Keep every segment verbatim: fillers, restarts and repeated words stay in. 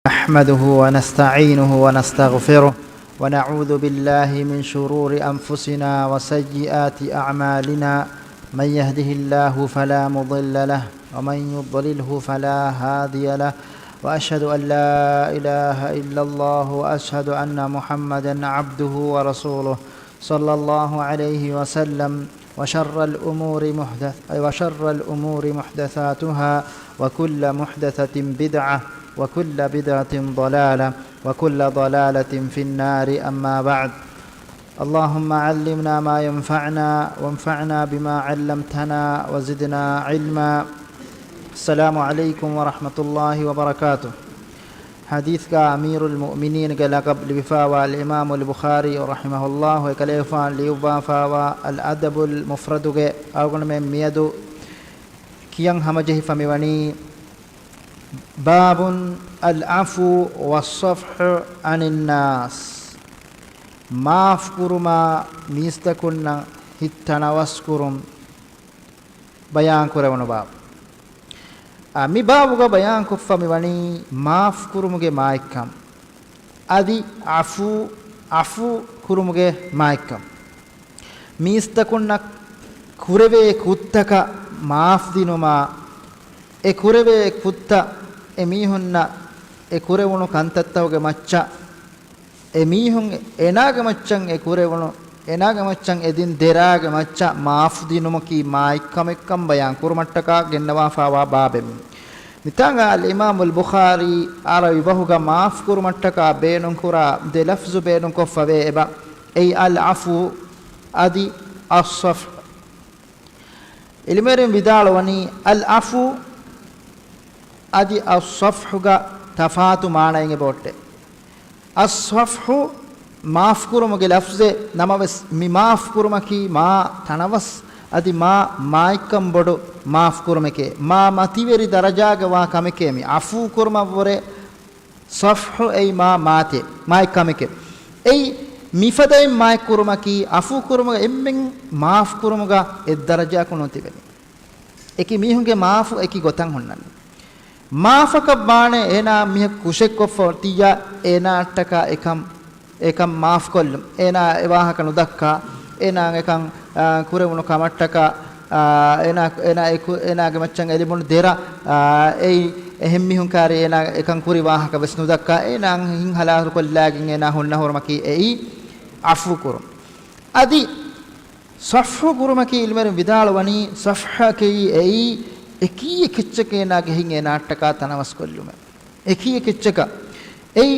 نحمده ونستعينه ونستغفره، ونعوذ بالله من شرور أنفسنا وسيئات أعمالنا. من يهده الله فلا مضل له، ومن يضلله فلا هادي له، وأشهد أن لا إله إلا الله، وأشهد أن محمدا عبده ورسوله، صلى الله عليه وسلم. وشر الأمور محدث-، أي وشر الأمور محدثاتها، وكل محدثة بدعة، وكل بدعة ضلالة، وكل ضلالة في النار. أما بعد. اللهم علمنا ما ينفعنا، وانفعنا بما علمتنا، وزدنا علما. السلام عليكم ورحمة الله وبركاته. ޙަދީޘްގަ އަމީރުލް މުއުމިނީންގެ ލަޤަބު ލިބިފައިވާ އަލްއިމާމުލް ބުޚާރީ ރަޙިމަހުﷲ އެކަލޭގެފާނު ލިޔުއްވާފައިވާ އަލްއަދަބުލް މުފްރަދުގެ އަޅުގަނޑުމެން މިއަދު ކިޔަން ހަމަޖެހިފަ މިވަނީ، باب العفو والصفح عن الناس، މާފުކުރުމާ މީސްތަކުންނަށް ހިތް ތަނަވަސްކުރުން ބަޔާންކުރެވުނު ބާބު. އާ، މި ބާބުގަ ބަޔާންކޮށްފަ މިވަނީ މާފުކުރުމުގެ މާތްކަން، އަދި ޢަފޫ، ޢަފޫ ކުރުމުގެ މާތްކަން. މީސްތަކުންނަށް ކުރެވޭ ކުށްތަކަށް މާފްދިނުމާ، އެ ކުރެވޭ ކުށްތައް އެ މީހުންނަށް އެ ކުރެވުނު ކަންތައްތަކުގެ މައްޗަށް އެ މީހުން އޭނާގެ މައްޗަށް އެ ކުރެވުނު، އޭނާގެ މައްޗަށް އެ ދިން ދެރާގެ މައްޗަށް މާފް ދިނުމަކީ މާތްކަމެއްކަން ބަޔާން ކުރުމަށްޓަކާ ގެންނަވާފާވާ ބާބެއް. މިތާނގަ އަލްއިމާމުލް ބުޚާރީ ޢަރަބި ބަހުގަ މާފް ކުރުމަށްޓަކާ ބޭނުންކުރާ ދެ ލަފްޒު ބޭނުންކޮށްފަވޭ އެބަ. އެއީ އަލް ޢަފޫ އަދި އައްޞަފްޙު. ޢިލްމުވެރިން ވިދާޅުވަނީ، އަލް ޢަފޫ އަދި އައްޞަފްޙުގަ ތަފާތު މާނައެއް އެބައޮއްޓޭ. އައްޞަފްޙު މާފްކުރުމުގެ ލަފްޒެއް ނަމަވެސް، މި މާފްކުރުމަކީ މާ ތަނަވަސް އަދި މާ މާތްކަން ބޮޑު މާފްކުރުމެކޭ. މާ މަތިވެރި ދަރަޖާގަ ވާ ކަމެކޭ މި. ޢަފޫ ކުރުމަށްވުރެ ޞަފްޙު އެއީ މާ މާތޭ، މާތް ކަމެކޭ. އެއީ މިފަދައިން މާތް ކުރުމަކީ، ޢަފޫ ކުރުމުގަ އެންމެން މާފް ކުރުމުގަ އެއްދަރަޖައަކު ނުތިބެނީ. އެކި މީހުންގެ މާފު އެކި ގޮތަށް ހުންނަނީ. މާފަކަށް ވާނެ އޭނާ މީހަކު ކުށެއްކޮށްފަ އޮތިއްޔާ އޭނާއަށްޓަކާ އެކަން، އެކަން މާފްކޮށްލުން. އޭނާ އެ ވާހަކަ ނުދައްކާ، އޭނާ އެކަން، އާ، ކުރެވުނު ކަމަށްޓަކާ، އާ، އޭނާ، އޭނާ އެ ކު-، އޭނާގެ މައްޗަށް އެ ލިބުނު ދެރަ، އާ، އެއީ އެހެން މީހުން ކާރި އޭނާ އެކަން ކުރި ވާހަކަ ވެސް ނުދައްކާ، އޭނާ ހިތް ހަލާކުކޮށްލާގެން އޭނާ ހުންނަ ހުރުމަކީ އެއީ ޢަފޫ ކުރުން. އަދި ޞަފްޙު ކުރުމަކީ ޢިލްމުވެރިން ވިދާޅުވަނީ، ޞަފްޙަކީ އެއީ އެކީ އެކެއްޗަކަށް އޭނާގެ ހިތް އޭނާއަށްޓަކާ ތަނަވަސްކޮށްލުމެއް. އެކީ އެކެއްޗަކަށް. އެއީ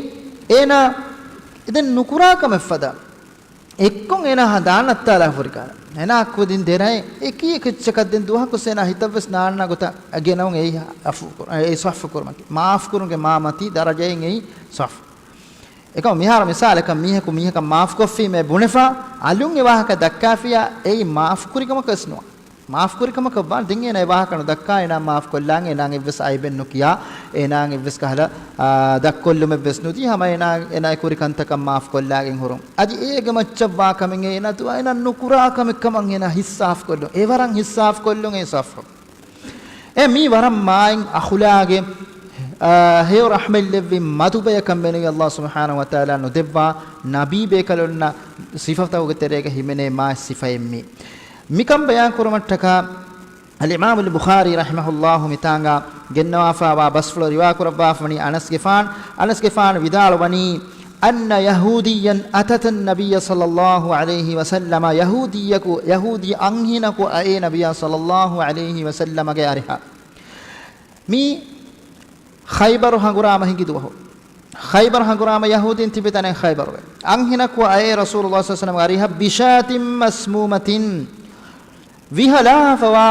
އޭނާ ދެން ނުކުރާ ކަމެއް ފަދަ. އެއްކޮށް އޭނާ ހަނދާން ނައްތާލާފަ ހުރި ކަހަލަ. އޭނާއަށް ކުދިން ދެރައެއް އެކީ އެކެއްޗަކަށް ދެން ދުވަހަކުވެސް އޭނާ ހިތަށްވެސް ނާންނާ ގޮތަށް ގެނައުން އެއީ ޢަފޫ ކުރު-، އެއީ ޞަފްޙު ކުރުމަކީ. މާފް ކުރުމުގެ މާ މަތީ ދަރަޖައިން އެއީ ޞަފްޙު. އެކަމަ މިހާރު މިސާލަކަށް މީހަކު މީހަކަށް މާފްކޮށްފީމޭ ބުނެފަ، އަލުން އެ ވާހަކަ ދައްކާފިޔާ، އެއީ މާފް ކުރި ކަމަކަށް ވެސް ނުވާ. މާފް ކުރި ކަމަކަށް ވާން. ދެން އޭނާ އެ ވާހަކަ ނުދައްކާ، އޭނާ މާފް ކޮށްލާން، އޭނާ އެއްވެސް އައިބެއް ނުކިޔާ، އޭނާ އެއްވެސް ކަހަލަ، އާ، ދަށްކޮށްލުމެއް ވެސް ނުދީ، ހަމަ އޭނާ، އޭނާ އެ ކުރި ކަންތަކަށް މާފް ކޮށްލާގެން ހުރުން. އަދި އޭގެ މައްޗަށް ވާ ކަމެއް އޭނާ ދުވާ، އޭނާ ނުކުރާ ކަމެއް ކަމަށް އޭނާ ހިއްސާފް ކޮށްލުން. އެވަރަށް ހިއްސާފް ކޮށްލުން އެއީ ޞަފްޙު. އެ މީ ވަރަށް މާތް އަޚުލާގެއް، އާ، ހެޔޮ ރަޙްމަތްލެއްވި މަދު ބަޔަކަށް މެނުވީ ﷲ ސުބްޙާނަހޫ ވަތަޢާލާ ނުދެއްވާ ނަބީ ބޭކަލުންނަށް ސިފަތަކުގެ ތެރޭގަ ހިމެނޭ މާތް ސިފައެއް މީ. މިކަން ބަޔާން ކުރުމަށްޓަކާ އަލްއިމާމުލް ބުޚާރީ ރަޙިމަހުﷲ މިތާނގަ ގެންނަވާފާވާ ބަސްފުޅު ރިވާ ކުރައްވާފަވަނީ އަނަސްގެ ފާން، އަނަސްގެ ފާން ވިދާޅުވަނީ، أن يهوديا أتت النبي صلى الله عليه وسلم، ޔަހޫދީއަކު، ޔަހޫދީ އަންހެނަކު އައޭ ނަބިޔާ ޞައްލައްލާހު ޢަލައިހި ވަސައްލަމަގެ އަރިހަށް. މީ ޚައިބަރު ހަނގުރާމަ ހިނގި ދުވަހު. ޚައިބަރު ހަނގުރާމަ ޔަހޫދީން ތިބި ތަނެއް ޚައިބަރުގަ. އަންހެނަކު އައޭ ރަސޫލުﷲ ޞައްލައްލާހު ޢަލައިހި ވަސައްލަމަގެ އަރިހަށް، بشاة مسمومة، ވިހަލާފަވާ،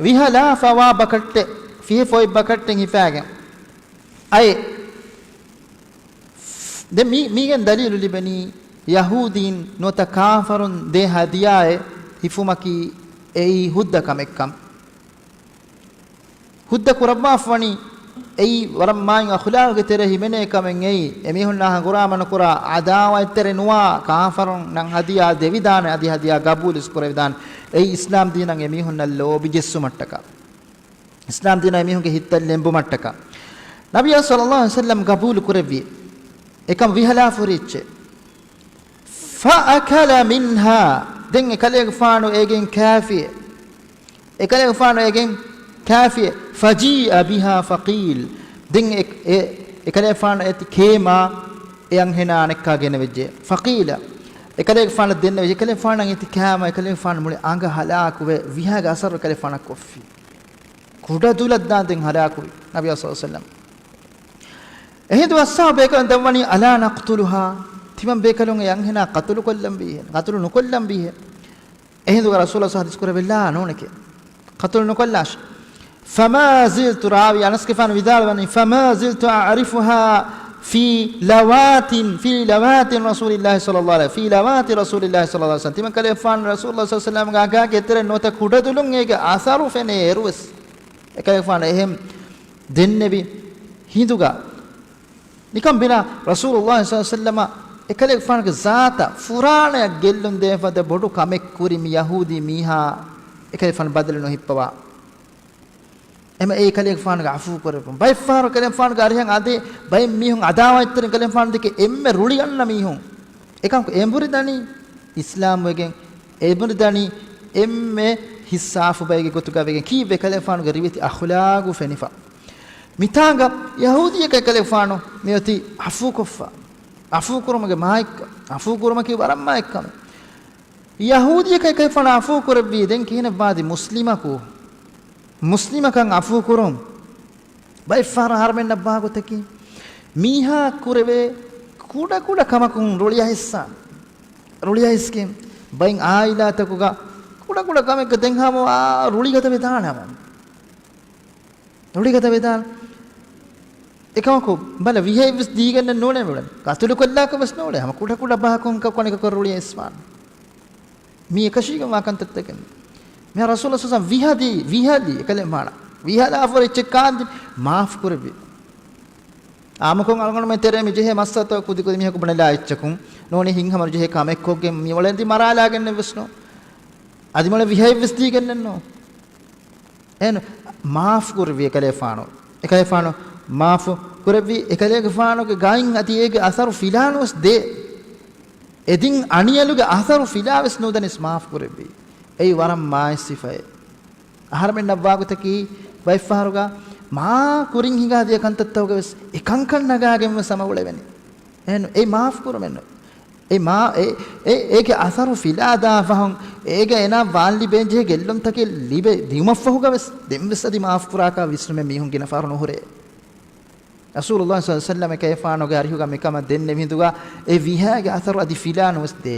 ވިހަލާފަވާ ބަކައްޓެއް، ފިހެ ފޮތް ބަކައްޓެއް ހިފާގެން އައޭ. ދެން މީ، މީގެން ދަލީލު ލިބެނީ، ޔަހޫދީން ނުވަތަ ކާފަރުން ދޭ ހަދިޔާއެއް ހިފުމަކީ އެއީ ހުއްދަ ކަމެއްކަން. ހުއްދަ ކުރައްވާފަވަނީ އެއީ ވަރަށް މާތް އަޚުލާގުގެ ތެރޭ ހިމެނޭ ކަމެއް އެއީ. އެމީހުންނާ ހަނގުރާމަ ނުކުރާ، ޢަދާވާތްތެރި ނުވާ، ކާފަރުންނަށް ހަދިޔާ ދެވިދާނެ، އަދި ހަދިޔާ ގަބޫލުވެސް ކުރެވިދާނެ. އެއީ އިސްލާމް ދީނަށް އެމީހުންނަށް ލޯބި ޖެއްސުމަށްޓަކާ. އިސްލާމް ދީނަށް އެމީހުންގެ ހިތްތައް ލެނބުމަށްޓަކާ. ނަބިއްޔާ ޞައްލައްލާހު ޢަލައިހި ވަސައްލަމް ގަބޫލު ކުރެއްވި، އެކަމަށް ވިހަލާފަ ހުރި އެއްޗެއް. فأكل منها، ދެން އެކަލޭގެފާނު އޭގެން ކާފިއެ. އެކަލޭގެފާނު އޭގެން ކާފިއެ. فجيء بها فقيل، ދެން އެ، އެ، އެކަލޭގެފާނު އެތި ކޭމާ އެ އަންހެނާ އަނެއްކާ ގެނެވެއްޖެ. فقيل، އެކަލޭގެފާނަށް ދެންނެވި، އެކަލޭގެފާނަށް އެތި ކާމާ އެކަލޭގެފާނު މުޅި އަނގަ ހަލާކުވެ، ވިހާގެ އަސަރު އެކަލޭގެފާނަށް ކޮށްފި. ކުޑަދުލަށް ދާން ދެން ހަލާކުވި ނަބިއްޔާ ޞައްލައްލާހު ޢަލައިހި ވަސައްލަމް. އެހިނދު އަޞްޙާބު ބޭކަލުން ދެން ވަނީ، ألا نقتلها؟ ތިމަން ބޭކަލުން އެ އަންހެނާ ޤަތުލު ކޮށްލަން ވީހޭ، ޤަތުލު ނުކޮށްލަން ވީހޭ. އެހިނދުގަ ރަސޫލާ ޙަދީޘް ކުރެއްވި، لا، ނޫނެކޭ. ޤަތުލު ނުކޮށްލާށި. فما زلت، ރާވީ އަނަސްގެފާނު ވިދާޅުވަނީ، فما زلت أعرفها في لواة، في لواة رسول الله صلى الله عليه، في لواة رسول الله صلى الله عليه وسلم. ތިމަން ކަލޭގެފާނު ރަސޫލާ ޞައްލައްލާހު ޢަލައިހި ވަސައްލަމްގެ އަނގާގެ ތެރެއިން ނުވަތަ ކުޑަދުލުން އޭގެ އަސަރު ފެނޭ އިރުވެސް. އެކަލޭގެފާނު އެހެން ދެންނެވި ހިނދުގަ ނިކަން ބިނާ ރަސޫލުﷲ ޞައްލައްލާހު ޢަލައިހި ވަސައްލަމަށް އެކަލޭގެފާނުގެ ޒާތަށް ފުރާނަޔަށް ގެއްލުން ދޭފަދަ ބޮޑު ކަމެއް ކުރި މި ޔަހޫދީ މީހާ އެކަލޭގެފާނު ބަދަލު ނުހިއްޕަވާ. އެމަ އެ ކަލޭގެފާނުގެ ޢަފޫ ކުރެއްވުން. ބައެއްފަހަރު ކަލޭގެފާނުގެ އަރިހަށް އަދި ބައެއް މީހުން ޢަދާވާތްތެރިން ކަލޭގެފާނު ދެކެ އެންމެ ރުޅި އަންނަ މީހުން. އެކަމަކު އެނބުރި ދަނީ އިސްލާމް ވެގެން، އެނބުރި ދަނީ އެންމެ ހިތްސާފު ބައެއްގެ ގޮތުގަ ވެގެން. ކީއްވެ ކަލޭގެފާނުގެ ރިވެތި އަޚުލާގު ފެނިފަ. މިތާނގަ ޔަހޫދީއަކަށް ކަލޭގެފާނު މިއޮތީ ޢަފޫކޮށްފަ. ޢަފޫކުރުމުގެ މާތްކަ، ޢަފޫކުރުމަކީ ވަރަށް މާތް ކަމެއް. ޔަހޫދީއަކަށް ކަލޭގެފާނު ޢަފޫ ކުރެއްވީ، ދެން ކިހިނެއްވާދި މުސްލިމަކު؟ މުސްލިމަކަށް ޢަފޫ ކުރުން. ބައެއްފަހަރަށް އަހަރުމެންނަށް ވާގޮތަކީ، މީހާ ކުރެވޭ ކުޑަކުޑަ ކަމަކުން ރުޅިއައިސްސާ، ރުޅިއައިސްގެން ބައިން އާއިލާތަކުގަ ކުޑަކުޑަ ކަމެއްގަ ދެން ހަމަ ރުޅިގަދަ ވެދާނެ ހަމަ. ރުޅިގަދަ ވެދާނެ. އެކަމަކު ބަލަ، ވިހައެއްވެސް ދީގެންނެއް ނޫނޭ މިއުޅެނީ. ކަތުލުކޮށްލާކަށް ވެސް ނޫޅޭ. ހަމަ ކުޑަކުޑަ ބަހަކުން ކަ-، ކޮނިކަކޮށް ރުޅިއައިސްވާނެ. މީ އެކަށީގެންވާ ކަންތައްތަކެއް. މި ރަސޫލު ސަސަން ވިހަދީ، ވިހަލީ، އެކަލޭގެފާނު ވިހަލާފަ އެއްޗެއް ކާންދިން މާފް ކުރެއްވި. އާއްމުކޮށް އަޅުގަނޑުމެން ތެރޭ މި ޖެހޭ މައްސަލަތައް ކުދިކުދި މީހަކު ބުނެލާ އެއްޗަކުން ނޫނީ ހިތްހަމަ ނުޖެހޭ ކަމެއްކޮށްގެން މިއުޅެނީ މަރާލާގެންނެއްވެސް ނޫން. އަދި މޮޅެ ވިހައެއްވެސް ދީގެންނެއްނޫން. އެހެން މާފް ކުރެއްވި އެކަލޭގެފާނު. އެކަލޭގެފާނު މާފް ކުރެއްވި އެކަލޭގެފާނުގެ ގައިން އަދި އޭގެ އަސަރު ފިލާނުވެސް ދޭ. އެދިން އަނިޔަލުގެ އަސަރު ފިލާވެސް ނުދަނިސް މާފް ކުރެއްވި. އެއީ ވަރަށް މާތް ސިފައެއް. އަހަރެމެންނަށް ވާގޮތަކީ ބައެއްފަހަރުގަ މާ ކުރިން ހިނގާދިޔަ ކަންތައްތަކުގަވެސް އެކަންކަން ނަގާގެންވެސް ހަމަ އުޅެވެނީ. އެހެން އެ މާފް ކުރުމެއްނު. އެ މާ-، އެ-، އެ-، އޭގެ އަސަރު ފިލާދާ ފަހުން، އޭގަ އޭނާ ވާން ލިބޭންޖެހޭ ގެއްލުންތަކެއް ލިބެ ދިއުމަށްފަހުގަވެސް ދެންވެސް އަދި މާފް ކުރާކާ ވިސްނުމެއް މީހުން ގިނަ ފަހަރު ނުހުރޭ. ރަސޫލުﷲ ޞައްލަﷲު ޢަލައިހި ވަސައްލަމަ އެކަލޭގެފާނުގެ އަރިހުގަ މިކަމަށް ދެންނެވި ހިނދުގަ އެ ވިހައިގެ އަސަރު އަދި ފިލާނުވެސް ދޭ.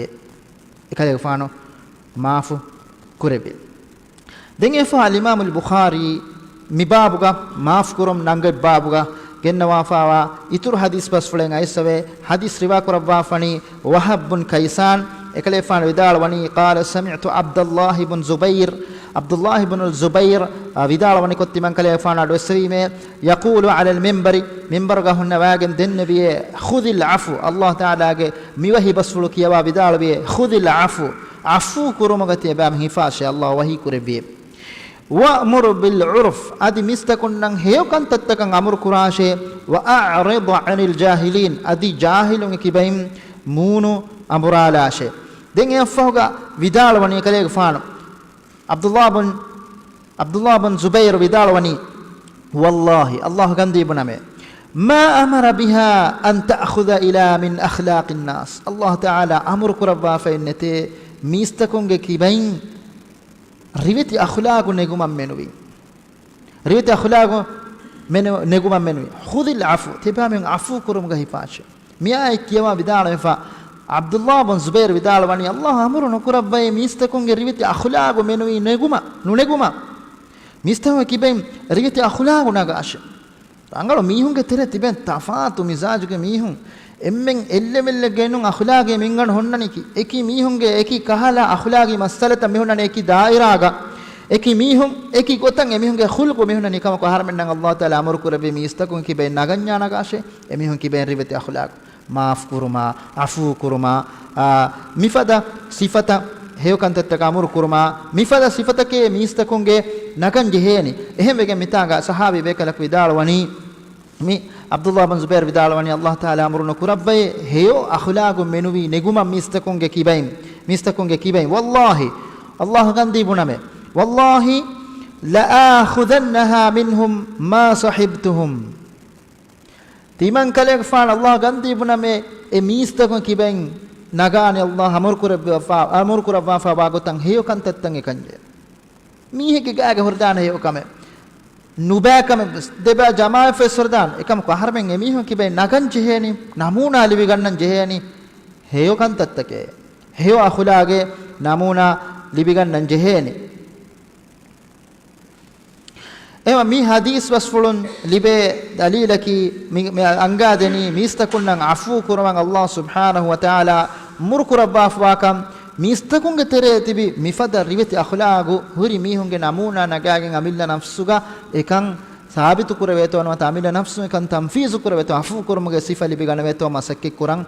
އެކަލޭގެފާނު މާފު ކުރެއްވި. ދެން އެފާ އަލްއިމާމު އަލްބުޚާރީ މި ބާބުގަ، މާފް ކުރުން ނަންގަތް ބާބުގަ ގެންނަވާފާވާ އިތުރު ޙަދީޘް ބަސްފުޅެއް އައިސްފަވޭ. ޙަދީޘް ރިވާ ކުރައްވާފަނީ ވަހަބް ބުން ކައިސާން. އެކަލޭގެފާނު ވިދާޅުވަނީ، قال سمعت عبد الله بن زبير، ޢަބްދުﷲ ބުނު ޒުބައިރު، އާ، ވިދާޅުވަނިކޮށް ތިމަން ކަލޭގެފާނު އަޑުއެއްސެވީމޭ، يقول على المنبر، މިންބަރުގަ ހުންނަވާގެން ދެންނެވިއޭ، خذ العفو، ﷲ ތަޢާލާގެ މިވަޙީ ބަސްފުޅު ކިޔަވާ ވިދާޅުވިއޭ، خذ العفو، ޢަފޫ ކުރުމުގަ ތިޔަބައިމީހުން ހިފާށޭ، ﷲ ވަޙީ ކުރެއްވިއޭ. وأمر بالعرف، އަދި މީސްތަކުންނަށް ހެޔޮ ކަންތައްތަކަށް އަމުރު ކުރާށޭ. وأعرض عن الجاهلين، އަދި ޖާހިލުންގެ ކިބައިން މޫނު އަނބުރާލާށޭ. ދެން އެއަށްފަހުގަ ވިދާޅުވަނީ ކަލޭގެފާނު، ޢަބްދުﷲ ބުން، ޢަބްދުﷲ ބުން ޒުބައިރު ވިދާޅުވަނީ، والله، ﷲ ގަންދީ ބުނަމޭ، ما أمر بها أن تأخذ إلى من أخلاق الناس، ﷲ ތަޢާލާ އަމުރު ކުރައްވާފައެއް ނެތޭ މީސްތަކުންގެ ކިބައިން ރިވެތި އަޚުލާގު ނެގުމަށް މެނުވީ. ރިވެތި އަޚުލާގު މެނު-، ނެގުމަށް މެނުވީ. خذ العفو، ތިބާމީހުން ޢަފޫ ކުރުމުގަ ހިފާށޭ. މި އާޔަތް ކިޔަވާ ވިދާޅުވެފަ، ޢަބްދުﷲ ބުން ޒުބައިރު ވިދާޅުވަނީ، ﷲ އަމުރު ނުކުރައްވައޭ މީސްތަކުންގެ ރިވެތި އަޚުލާގު މެނުވީ ނެގުމަށް، ނުނެގުމަށް. މީސްތަކުންގެ ކިބައިން ރިވެތި އަޚުލާގު ނަގާށޭ. ރަނގަޅު މީހުންގެ ތެރޭ ތިބެން ތަފާތު މިޒާޖުގެ މީހުން. އެންމެން އެއްލެވެލްއެއްގައިނުން އަޚުލާގީ މިންގަނޑު ހުންނަނީކީ. އެކި މީހުންގެ އެކި ކަހަލަ އަޚުލާގީ މައްސަލަތައް މިހުންނަނީ އެކި ދާއިރާގަ. އެކި މީހުން އެކި ގޮތަށް އެމީހުންގެ ޚުލްޤު މިހުންނަނީ. ކަމަކު އަހަރަމެންނަށް ﷲ ތަޢާލާ އަމުރު ކުރެއްވި މީސްތަކުން ކިބައިން ނަގަންޏާ ނަގާށޭ. އެމީހުން ކިބައިން ރިވެތި އަޚުލާގު. މާފް ކުރުމާ، ޢަފޫ ކުރުމާ، އާ، މިފަދަ ސިފަތައް ހެޔޮ ކަންތައްތަކަށް އަމުރު ކުރުމާ، މިފަދަ ސިފަތަކޭ މީސްތަކުންގެ ނަގަން ޖެހޭނީ. އެހެންވެގެން މިތާގަ ޞަޙާބީ ބޭކަލަކު ވިދާޅުވަނީ، މި ޢަބްދުﷲ ބިން ޒުބައިރު ވިދާޅުވަނީ، ﷲ ތަޢާލާ އަމުރު ނުކުރައްވައޭ، ހެޔޮ އަޚުލާގު މެނުވީ ނެގުމަށް މީސްތަކުންގެ ކިބައިން، މީސްތަކުންގެ ކިބައިން. ވައްލާހި، ﷲ ގަންދީ ބުނަމޭ، ވައްލާހި، لآخذنها منهم ما صحبتهم. ތިމަން ކަލޭގެފާނު ﷲ ގަންދީ ބުނަމޭ، އެ މީސްތަކުން ކިބައިން ނަގާނެ ﷲ އަމުރު ކުރެއްވި-، އަމުރު ކުރައްވާފަ ވާ ގޮތަށް ހެޔޮ ކަންތައްތައް އެކަންޏޭ. މީހެއްގެ ގާގެ ހުރިދާނެ ހެޔޮ ކަމެއް، ނުބައި ކަމެއް ވެސް، ދެބައި ޖަމާވެފަ ވެސް ހުރިދާނެ. އެކަމަކު އަހަރެމެން އެމީހުން ކިބައިން ނަގަން ޖެހޭނީ، ނަމޫނާ ލިބިގަންނަން ޖެހޭނީ ހެޔޮ ކަންތައްތަކެއް، ހެޔޮ އަޚުލާގެއް ނަމޫނާ ލިބިގަންނަން ޖެހޭނީ. އެހެންވެ މި ޙަދީޘް ބަސްފުޅުން ލިބޭ ދަލީލަކީ، މި، މި އަންގާދެނީ މީސްތަކުންނަށް ޢަފޫ ކުރުމަށް ﷲ ސުބްޙާނަހޫ ވަތަޢާލާ އަމުރު ކުރައްވާފަވާކަން، މީސްތަކުންގެ ތެރޭ ތިބި މިފަދަ ރިވެތި އަޚުލާގު ހުރި މީހުންގެ ނަމޫނާ ނަގާގެން އަމިއްލަ ނަފްސުގަ އެކަން ސާބިތު ކުރެވޭތޯ ނުވަތަ އަމިއްލަ ނަފްސުން އެކަން ތަންފީޒު ކުރެވޭތޯ، ޢަފޫ ކުރުމުގެ ސިފަ ލިބިގަނެވޭތޯ މަސައްކަތް ކުރަން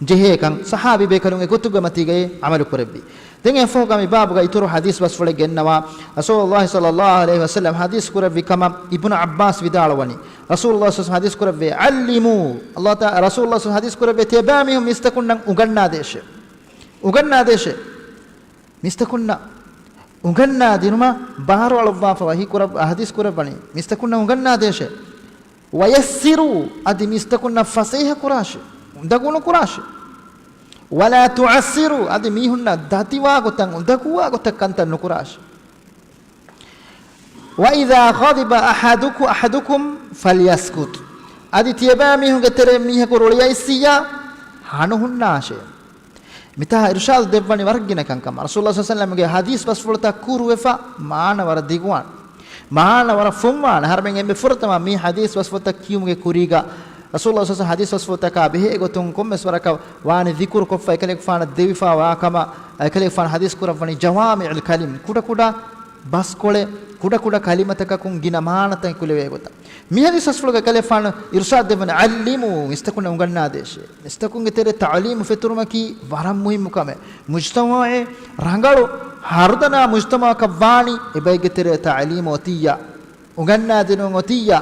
ޖެހޭކަން ޞަޙާބީ ބޭކަލުން އެގޮތުގެ މަތީގައި ޢަމަލު ކުރެއްވި. ދެން އެއަށްފަހުގަ މި ބާބުގަ އިތުރު ޙަދީޘް ބަސްފުޅެއް ގެންނަވާ. ރަސޫލުﷲ ޞައްލަﷲ ޢަލައިހި ވަސައްލަމް ޙަދީޘް ކުރެއްވި ކަމަށް އިބްނު ޢައްބާސް ވިދާޅުވަނީ، ރަސޫލުﷲ ޞައްލަﷲ ޙަދީޘް ކުރެއްވޭ، ޢައްލިމޫ، ﷲ ތާ-، ރަސޫލުﷲ ޙަދީޘް ކުރެއްވޭ، ތިޔަބައިމީހުން މީސްތަކުންނަށް އުނގަންނާދޭށޭ. އުނގަންނާދޭށޭ. މީސްތަކުންނަށް އުނގަންނާ ދިނުމަށް ބާރު އަޅުއްވާފަ ވަޙީ ކުރަ-، ޙަދީޘް ކުރައްވަނީ، މީސްތަކުންނަށް އުނގަންނާދޭށޭ. ވަޔައްސިރޫ، އަދި މީސްތަކުންނަށް ފަސޭހަ ކުރާށޭ، އުނދަގޫ ނުކުރާށޭ. ވަލާ ތުޢައްސިރޫ، އަދި މީހުންނަށް ދަތިވާ ގޮތަށް، އުނދަގޫވާ ގޮތަށް ކަންތައް ނުކުރާށޭ. ވައިޛާ ޣަޟިބަ އަޙަދުކު-، އަޙަދުކުމް ފަލްޔަސްކުތް، އަދި ތިޔަބައިމީހުންގެ ތެރެއިން މީހަކު ރުޅިއައިސިއްޔާ ހަނުހުންނާށޭ. މިތާ އިރުޝާދު ދެއްވަނީ ވަރަށް ގިނަ ކަންކަމަށް. ރަސޫލުﷲ ޞައްލަﷲ ޢަލައިހި ވަސައްލަމްގެ ޙަދީޘް ބަސްފުޅުތައް ކުރުވެފަ، މާނަ ވަރަށް ދިގުވާނެ. މާނަ ވަރަށް ފުންވާނެ. އަހަރެމެން އެންމެ ފުރަތަމަ މި ޙަދީޘް ބަސްފުޅުތައް ކިޔުމުގެ ކުރީގަ، ރަސޫލުﷲ ޞައްލަﷲ ޢަލައިހި ވަސައްލަމް ޙަދީޘް ބަސްފުޅުތަކާ ބެހޭ ގޮތުން ކޮންމެސް ވަރަކަށް ވާނެ ޛިކުރު ކޮށްފަ އެކަލޭގެފާނަށް ދެވިފަ ވާ ކަމަށް، އެކަލޭގެފާނު ޙަދީޘް ކުރައްވަނީ ޖަވާމިޢުލް ކަލިމް، ކުޑަކުޑަ ބަސްކޮޅެއް، ކުޑަކުޑަ ކަލިމަތަކަކުން ގިނަ މާނަތައް ކުލެވޭ ގޮތަށް. މި ޙަދީޘް ބަސްފުޅުގަ އެކަލޭގެފާނު އިރުޝާދު ދެއްވަނީ، ޢައްލިމޫ، މީސްތަކުންނަށް އުނގަންނާދޭށޭ. މީސްތަކުންގެ ތެރޭ ތަޢުލީމު ފެތުރުމަކީ ވަރަށް މުހިއްމު ކަމެއް. މުޖްތަމަޢެއް ރަނގަޅު ހަރުދަނާ މުޖްތަމަޢަކަށް ވާނީ އެބައެއްގެ ތެރޭ ތަޢުލީމު އޮތިއްޔާ، އުނގަންނާދިނުން އޮތިއްޔާ،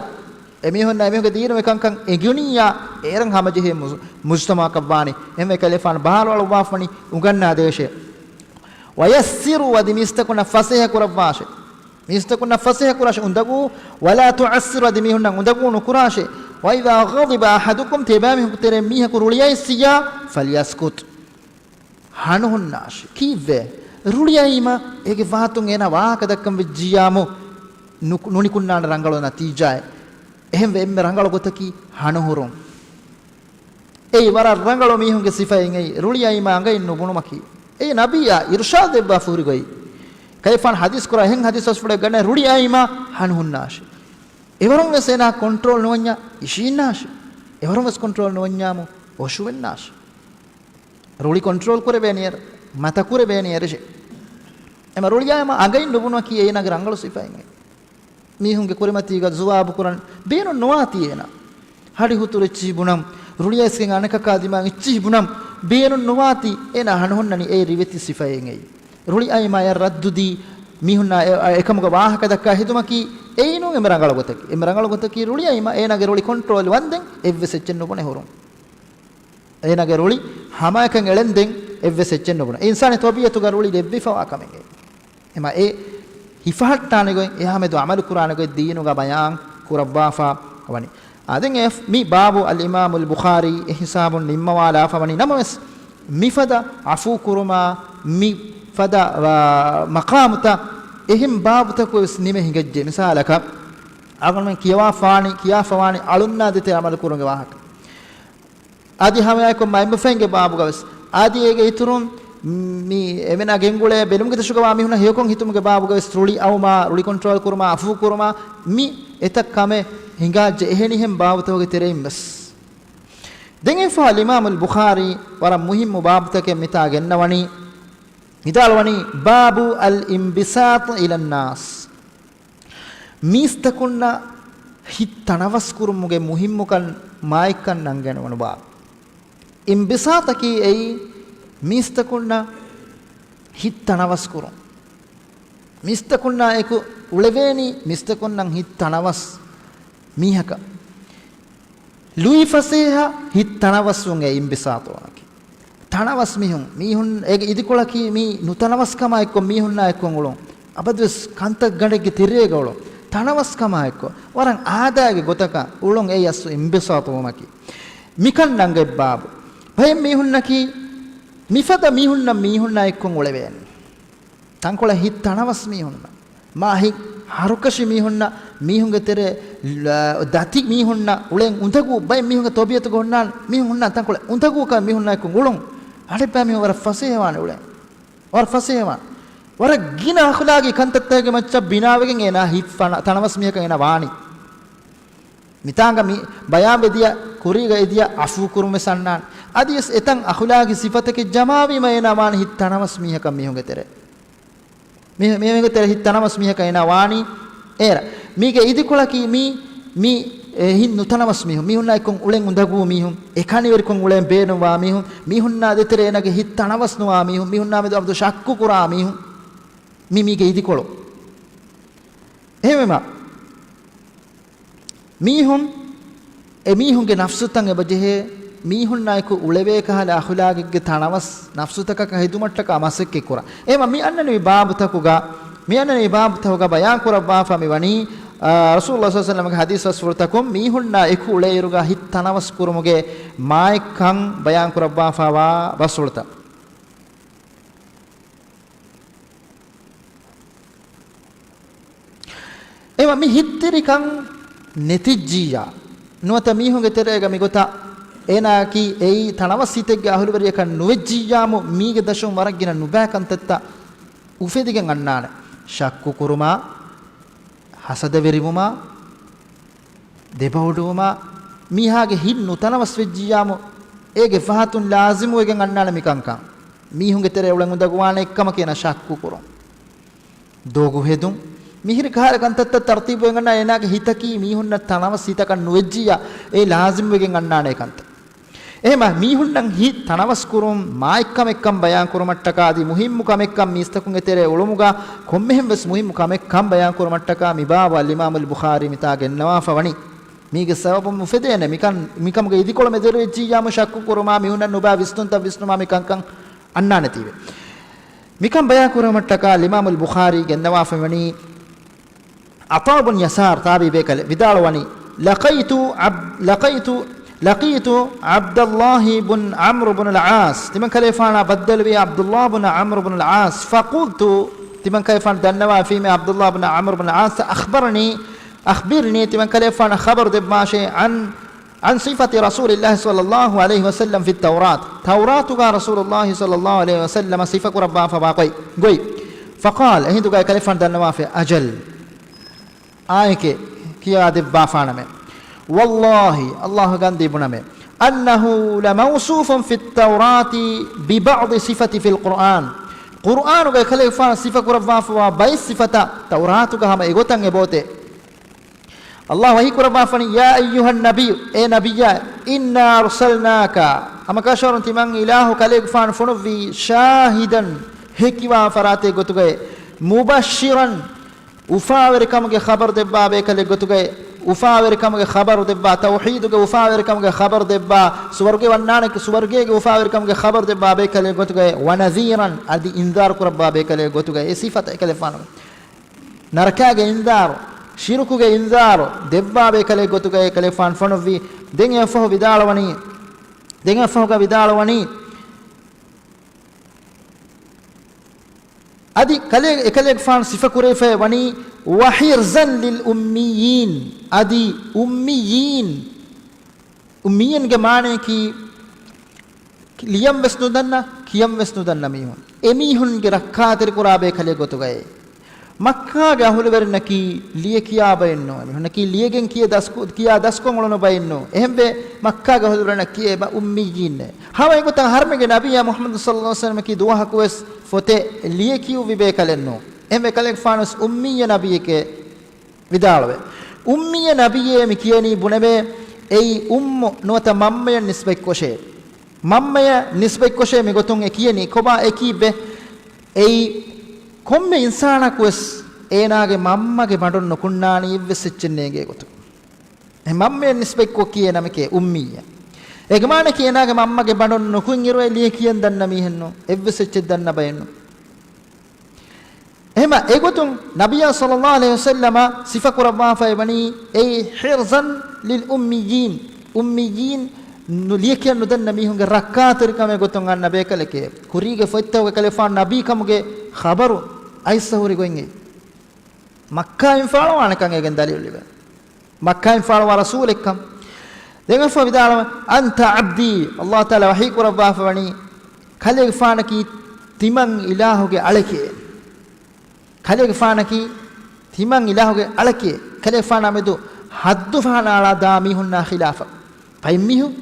އެމީހުންނާ އެމީހުންގެ ދީނު އެކަންކަން އެނގުނިއްޔާ، އޭރަށް ހަމަޖެހޭ މުޖް-، މުޖްތަމަޢަކަށް ވާނީ. އެހެންވެ އެކަލޭގެފާނު ބާރު އަޅުއްވާފަވަނީ އުނގަންނާދޭށޭ. ވަޔައްސިރޫ، އަދި މީސްތަކުންނަށް ފަސޭހަ ކުރައްވާށޭ. މީސްތަކުންނަށް ފަސޭހަ ކުރާށޭ، އުނދަގޫ، ވަލާ ތުޢައްސިރު، އަދި މީހުންނަށް އުނދަގޫ ނުކުރާށޭ. ވައިޛާ ޣަޟިބަ އަޙަދުކުމް، ތިޔަބައިމީހުންގެ ތެރެއިން މީހަކު ރުޅިއައިސިއްޔާ، ފަލްޔަސްކުތް، ހަނުހުންނާށޭ. ކީއްވެ؟ ރުޅިއައީމަ އޭގެ ވާހަކަ ދައްކަން ވެއްޖިއްޔާމު ނު-، ނުނިކުންނާނެ ރަނގަޅު ނަތީޖާއެއް. އެހެންވެ އެންމެ ރަނގަޅު ގޮތަކީ ހަނުހުރުން. އެއީ ވަރަށް ރަނގަޅު މީހުންގެ ސިފައެއް އެއީ، ރުޅިއައީމާ އަނގައިން ނުބުނުމަކީ. އެއީ ނަބިއްޔާ އިރުޝާދު ދެއްވާފަ ހުރި ގޮތް. ކަލޭގެފާނު ޙަދީޘް ކުރާ އެހެން ޙަދީޘް ބަސްފުޅެއް ގަނެ، ރުޅިއައީމާ ހަނުހުންނާށޭ. އެވަރުން ވެސް އޭނާ ކޮންޓްރޯލް ނުވަންޏާ އިށީންނާށޭ. އެވަރުން ވެސް ކޮންޓްރޯލް ނުވަންޏާމު އޮށުވެންނާށޭ. ރުޅި ކޮންޓްރޯލް ކުރެވޭނީ އެރަށް، މަތަ ކުރެވޭނީ އެރަށެއް. އެމަ ރުޅިއައީމާ އަނގައިން ނުބުނުމަކީ އޭނާގެ ރަނގަޅު ސިފައެއް. މީހުންގެ ކުރިމަތީގަ ޒުވާބު ކުރަން ބޭނުން ނުވާތީ އޭނާ. ހަޑި ހުތުރު އެއްޗިހި ބުނަން، ރުޅި އައިސްގެން އަނެކަކާ ދިމާއަށް އެއްޗިހި ބުނަން ބޭނުން ނުވާތީ އޭނާ ހަނުހުންނަނީ އެ ރިވެތި ސިފައެއް އެއީ. ރުޅި އައީމާ އެ ރައްދުދީ މީހުންނާ އެ-، އެކަމުގެ ވާހަކަ ދައްކާ ހެދުމަކީ އެއީ ނޫން އެންމެ ރަނގަޅު ގޮތަކީ. އެންމެ ރަނގަޅު ގޮތަކީ ރުޅި އައީމާ އޭނާގެ ރުޅި ކޮންޓްރޯލް ވަންދެން އެއްވެސް އެއްޗެއް ނުބުނެ ހުރުން. އޭނާގެ ރުޅި ހަމައެކަން އެޅެންދެން އެއްވެސް އެއްޗެއް ނުބުނެ. އިންސާނީ ތަބީޢަތުގަ ރުޅި ލެއްވިފަވާ ކަމެއް. އެމަ އެ ހިފަހައްޓާނެ ގޮތް، އެހާމެދު ޢަމަލު ކުރާނެ ގޮތް ދީނުގަ ބަޔާން ކުރައްވާފަ ވަނީ. އާ، ދެން އެ މި ބާބު އަލްއިމާމުލް ބުޚާރީ އެ ހިސާބުން ނިންމަވާލާފަ ވަނީ. ނަމަވެސް، މިފަދަ ޢަފޫ ކުރުމާ، މިފަދަ، އާ، މަޤާމުތައް އެހެން ބާބުތަކު ވެސް ނިމެ ހިނގައްޖެ. މިސާލަކަށް، އަޅުގަނޑުމެން ކިޔަވާފާނީ، ކިޔާފަވާނީ އަޅުންނާ ދޭތެރޭ ޢަމަލު ކުރުމުގެ ވާހަކަ. އަދި ހަމައެކަނި މައިންބަފައިންގެ ބާބުގަ ވެސް، އަދި އޭގެ އިތުރުން މި އެމެނާ ގެންގުޅޭ ބެލުމުގެ ދަށުގަ ވާ މީހުންނަށް ހެޔޮކޮށް ހިތުމުގެ ބާބުގަ ވެސް ރުޅި އައުމާ، ރުޅި ކޮންޓްރޯލް ކުރުމާ، ޢަފޫ ކުރުމާ، މި އެތައް ކަމެއް ހިނގާއްޖެ. އެހެނިހެން ބާބުތަކުގެ ތެރެއިން ވެސް. ދެން އެފަހަ އަލްއިމާމުލް ބުޚާރީ ވަރަށް މުހިއްމު ބާބުތަކެއް މިތާ ގެންނަވަނީ، ވިދާޅުވަނީ، باب الانبساط الى الناس. މީސްތަކުންނަށް ހިތް ތަނަވަސްކުރުމުގެ މުހިއްމުކަން މާތްކަން ނަންގަނެވުނު ބާ. އިންބިސާތަކީ އެއީ މީސްތަކުންނަށް ހިތް ތަނަވަސްކުރުން. މީސްތަކުންނާ އެކު އުޅެވޭނީ މީސްތަކުންނަށް ހިތް ތަނަވަސް މީހަކަށް. ލުއިފަސޭހަ ހިތް ތަނަވަސްވުން އެ އިންބިސާތުވުމަކީ. ތަނަވަސް މީހުން، މީހުން އޭގެ އިދިކޮޅަކީ މީ ނުތަނަވަސްކަމާ އެއްކޮށް މީހުންނާ އެއްކޮށް އުޅުން. އަބަދުވެސް ކަންތައްގަނޑެއްގެ ތެރޭގަ އުޅުން. ތަނަވަސްކަމާ އެއްކޮށް ވަރަށް އާދައިގެ ގޮތަކަށް އުޅުން އެއީ އަސްލު އިންބިސާތުވުމަކީ. މިކަން ނަންގަތް ބާބު. ބައެއް މީހުންނަކީ މިފަދަ މީހުންނަށް މީހުންނާ އެއްކޮށް އުޅެވޭނެ. ތަންކޮޅެއް ހިތް ތަނަވަސް މީހުންނަށް، މާ ހިތް ހަރުކަށި މީހުންނަށް، މީހުންގެ ތެރޭ ލަ-، ދަތި މީހުންނަށް އުޅެން އުނދަގޫ، ބައެއް މީހުންގެ ތަބީއަތުގަ ހުންނާނެ މީހުން ހުންނާނެ ތަންކޮޅެއް އުނދަގޫކަން މީހުންނާ އެއްކޮށް އުޅުން. އަނެއްބައި މީހުން ވަރަށް ފަސޭހަވާނެ އުޅެން. ވަރަށް ފަސޭހަވާނެ. ވަރަށް ގިނަ އަޚުލާގީ ކަންތައްތަކެއްގެ މައްޗަށް ބިނާވެގެން އޭނާ ހިތް ފަނަ-، ތަނަވަސް މީހަކަށް އޭނާ ވާނީ. މިތާނގަ މި ބަޔާންވެދިޔަ ކުރީގަ އެދިޔަ އަފޫކުރުން ވެސް އަންނާނެ. އަދިވެސް އެތަން އަޚުލާގީ ސިފަތަކެއް ޖަމާވީމަ އޭނާ ވާނީ ހިތް ތަނަވަސް މީހަކަށް މީހުންގެ ތެރޭ. މީ-، މީހުންގެ ތެރޭ ހިތް ތަނަވަސް މީހަކަށް އޭނާ ވާނީ އޭރަ. މީގެ އިދިކޮޅަކީ މީ، މީ، އެ، ހިތް ނުތަނަވަސް މީހުން. މީހުންނާ އެއްކޮށް އުޅެން އުނދަގޫ މީހުން. އެކަނިވެރިކޮށް އުޅެން ބޭނުންވާ މީހުން. މީހުންނާ ދޭތެރޭ އޭނާގެ ހިތް ތަނަވަސް ނުވާ މީހުން. މީހުންނާ މެދު އަބަދު ޝައްކު ކުރާ މީހުން. މީ މީގެ އިދިކޮޅު. އެހެންވީމަ، މީހުން، އެ މީހުންގެ ނަފްސުތައް އެބަޖެހޭ، މީހުންނާއެކު އުޅެވޭ ކަހަލަ އަޚުލާގެއްގެ ތަނަވަސް ނަފްސުތަކަކަށް ހެދުމަށްޓަކާ މަސައްކަތް ކުރާ. އެހެންވީމަ މި އަންނަނިވި ބާބުތަކުގަ، މި އަންނަނިވި ބާބުތަކުގަ ބަޔާން ކުރައްވާފަ މި ވަނީ، އާ، ރަސޫލުﷲ ޞައްލަﷲ ޢަލައިހި ވަސައްލަމަގެ ޙަދީޘް ބަސްފުޅުތަކުން މީހުންނާ އެކު އުޅޭ އިރުގަ ހިތް ތަނަވަސް ކުރުމުގެ މާތްކަން ބަޔާން ކުރައްވާފަވާ ބަސްފުޅުތައް. އެވަ މި ހިތްތިރިކަން ނެތިއްޖިއްޔާ، ނުވަތަ މީހުންގެ ތެރޭގަ މިގޮތަށް އޭނާއަކީ އެއީ ތަނަވަސް ހިތެއްގެ އަހުލުވެރިޔަކަށް ނުވެއްޖިއްޔާމު، މީގެ ދަށުން ވަރަށް ގިނަ ނުބައި ކަންތައްތައް އުފެދިގެން އަންނާނެ. ޝައްކު ކުރުމާ، ހަސަދަވެރިވުމާ، ދެބައޮޑުވުމާ، މީހާގެ ހިތް ނުތަނަވަސް ވެއްޖިއްޔާމު، އޭގެ ފަހަތުން ލާޒިމުވެގެން އަންނާނެ މިކަންކަން. މީހުންގެ ތެރެއަށް އުޅެން އުނދަގޫވާނެ އެއްކަމަކީ އޭނާ ޝައްކު ކުރުން. ދޮގު ހެދުން. މިހިރި ކަހަލަ ކަންތައްތައް ތަރުތީބުވެގެން އަންނާ އޭނާގެ ހިތަކީ މީހުންނަށް ތަނަވަސް ހިތަކަށް ނުވެއްޖިއްޔާ، އެ ލާޒިމްވެގެން އަންނާނެ ކަންތައް. އެހެމަ މީހުންނަށް ހިތް ތަނަވަސް ކުރުން މާތް ކަމެއްކަން ބަޔާން ކުރުމަށްޓަކާ އަދި މުހިއްމު ކަމެއްކަން މީސްތަކުންގެ ތެރޭ އުޅުމުގަ ކޮންމެހެން ވެސް މުހިއްމު ކަމެއްކަން ބަޔާން ކުރުމަށްޓަކާ މި ބާބު އަލްއިމާމު އަލްބުޚާރީ މިތާ ގެންނަވާފަ ވަނީ. މީގެ ސަބަބުން އުފެދޭނެ މިކަން، މިކަމުގެ އިދިކޮޅު މެދުވެރިވެއްޖިއްޔާމު ޝައްކު ކުރުމާ މީހުންނަށް ނުބާ ވިސްނުންތައް ވިސްނުމާ މި ކަންކަން އަންނާނެތީވެ. މިކަން ބަޔާން ކުރުމަށްޓަކާ އަލްއިމާމު އަލްބުޚާރީ ގެންނަވާފަ ވަނީ، ޢަޠާ ބުން ޔަސާރު ތާބިޢީ ބޭކަލެއް ވިދާޅުވަނީ، لقيت عب-، لقيت، لقيت عبد الله بن عمرو بن العاص، ތިމަން ކަލޭފާނާ ބައްދަލުވި ޢަބްދުﷲ ބުން ޢަމްރު ބުން ޢާޞް. فقلت، ތިމަން ކަލޭފާނު ދަންނަވާފީމޭ ޢަބްދުﷲ ބުން ޢަމްރު ބުން ޢާޞް، أخبرني، أخبرني، ތިމަން ކަލޭފާނަށް ޚަބަރު ދެއްވާށޭ، عن، عن صفة رسول الله صلى الله عليه وسلم في التوراة، ތައުރާތުގަ ރަސޫލުﷲ ޞައްލަﷲ ޢަލައިހި ވަސައްލަމަ ސިފަކުރައްވާފަވާ ގޮތް، ގޮތް. فقال، އެހިނދުގައި ކަލޭފާނު ދަންނަވާފަ، أجل، އާނއެކޭ، ކިޔާދެއްވާފާނަމޭ. والله، ﷲ ގަންދީ ބުނަމޭ، أنه لموصوف في التوراة ببعض صفة في القرآن، ޤުރުއާނުގައި ކަލޭފާނު ސިފަކުރައްވާފަވާ ބައެއް ސިފަތައް ތައުރާތުގަ ހަމަ އެގޮތަށް އެބައޮތޭ. ﷲ ވަޙީކުރައްވާފަނީ، يا أيها النبي، އޭ ނަބިއްޔާ، إنا أرسلناك، ހަމަކަށަވަރުން ތިމަން އިލާހު ކަލޭގެފާނު ފޮނުއްވީ، شاهدا، ހެކިވާ ފަރާތެއް ގޮތުގައި، مبشرا، އުފާވެރިކަމުގެ ޚަބަރު ދެއްވާ ބޭކަލެއް ގޮތުގައި، އުފާވެރިކަމުގެ ޚަބަރު ދެއްވާ، ތައުޙީދުގެ އުފާވެރިކަމުގެ ޚަބަރު ދެއްވާ، ސުވަރުގެ ވަންނާނެ، ސުވަރުގޭގެ އުފާވެރިކަމުގެ ޚަބަރު ދެއްވާ ބޭކަލެއް ގޮތުގައި، ونذيرا، އަދި އިންޒާރު ކުރައްވާ ބޭކަލެއް ގޮތުގައި، އެ ސިފަތައް އެކަލޭފާނުގެ ނަރަކާގެ އިންޒާރު، ޝިރުކުގެ އިންޒާރު ދެއްވާ ބޭކަލެއް ގޮތުގައި ކަލޭފާނު ފޮނުއްވީ. ދެން އެއަށްފަހު ވިދާޅުވަނީ، ދެން އެއަށްފަހުގަ ވިދާޅުވަނީ، އަދި ކަލޭ، އެކަލޭގެފާނު ސިފަކުރެވިފައި ވަނީ، وحرزا للأميين، އަދި އުއްމިއްޔީން، އުއްމިއްޔީންގެ މާނަޔަކީ، ލިޔަން ވެސް ނުދަންނަ، ކިޔަން ވެސް ނުދަންނަ މީހުން. އެމީހުންގެ ރައްކާތެރިކުރާ ބޭކަލެއް ގޮތުގައޭ. މައްކާގެ އަހުލުވެރިންނަކީ ލިޔެކިޔާ ބައެއްނޫން. އެމީހުންނަކީ ލިޔެގެން ކިޔަ ދަސްކު-، ކިޔާ ދަސްކޮށް އުޅުނު ބައެއްނޫން. އެހެންވެ، މައްކާގެ އަހުލުވެރިންނަކީ އެބަ އުއްމިއްޔީންނޭ. ހަމަ އެގޮތަށް ހަރުމެގެ ނަބިއްޔާ މުޙައްމަދު ޞައްލަﷲ ޢަލައިހި ވަސައްލަމަކީ ދުވަހަކުވެސް ފޮތެއް ލިޔެކިޔުއްވި ބޭކަލެއްނޫން. އެހެންވެ، ކަލޭގެފާނުވެސް އުއްމިއްޔަ ނަބިއެކޭ ވިދާޅުވޭ. އުއްމިއްޔަ ނަބިއޭ މި ކިޔަނީ ބުނެވޭ، އެއީ އުއްމު ނުވަތަ މަންމަޔަށް ނިސްބަތްކޮށޭ. މަންމަޔަށް ނިސްބަތްކޮށޭ މިގޮތުން އެ ކިޔަނީ. ކޮބާ އެކީއްވެ؟ އެއީ ކޮންމެ އިންސާނަކުވެސް އޭނާގެ މަންމަގެ ބަނޑުން ނުކުންނާނީ އެއްވެސް އެއްޗެއް ނޭނގޭ ގޮތުން. އެ މަންމަޔަށް ނިސްބަތްކޮށް ކިޔޭ ނަމެކޭ އުއްމިއްޔަ. އޭގެ މާނައަކީ އޭނާގެ މަންމަގެ ބަނޑުން ނުކުތް އިރުވެ ލިޔެ ކިޔަން ދަންނަ މީހެއްނު، އެއްވެސް އެއްޗެއް ދަންނަ ބައެއްނު. އެހެމަ އެގޮތުން ނަބިއްޔާ ޞައްލައްލާހު ޢަލައިހި ވަސައްލަމަ ސިފަކުރައްވާފައި ވަނީ އެއީ ޙިރްޒަން ލިލް އުއްމިއްޔީން، އުއްމިއްޔީން ނު-، ލިޔެކިޔަން ނުދަންނަ މީހުންގެ ރައްކާތެރިކަމެއް ގޮތުން އަންނަ ބޭކަލެކޭ. ކުރީގެ ފޮތްތަކުގެ ކަލޭގެފާނު ނަބީކަމުގެ ޚަބަރު އައިސް ހުރި ގޮތް އެއީ. މައްކާއިން ފާޅުވާނެކަން އޭގެން ދަލީލު ލިބޭ. މައްކާއިން ފާޅުވާ ރަސޫލެއްކަން. ދެން އެފަ ވިދާޅުވެ، "أنت عبدي." ﷲ ތާލާ ވަޙީ ކުރައްވާފަ ވަނީ، ކަލޭގެފާނަކީ ތިމަން އިލާހުގެ އަޅެކޭ. ކަލޭގެފާނަކީ ތިމަން އިލާހުގެ އަޅެކޭ. ކަލޭގެފާނާ މެދު ޙައްދު ފަހަނައަޅާ ދާ މީހުންނާ ޚިލާފަށް. ބައެއް މީހުން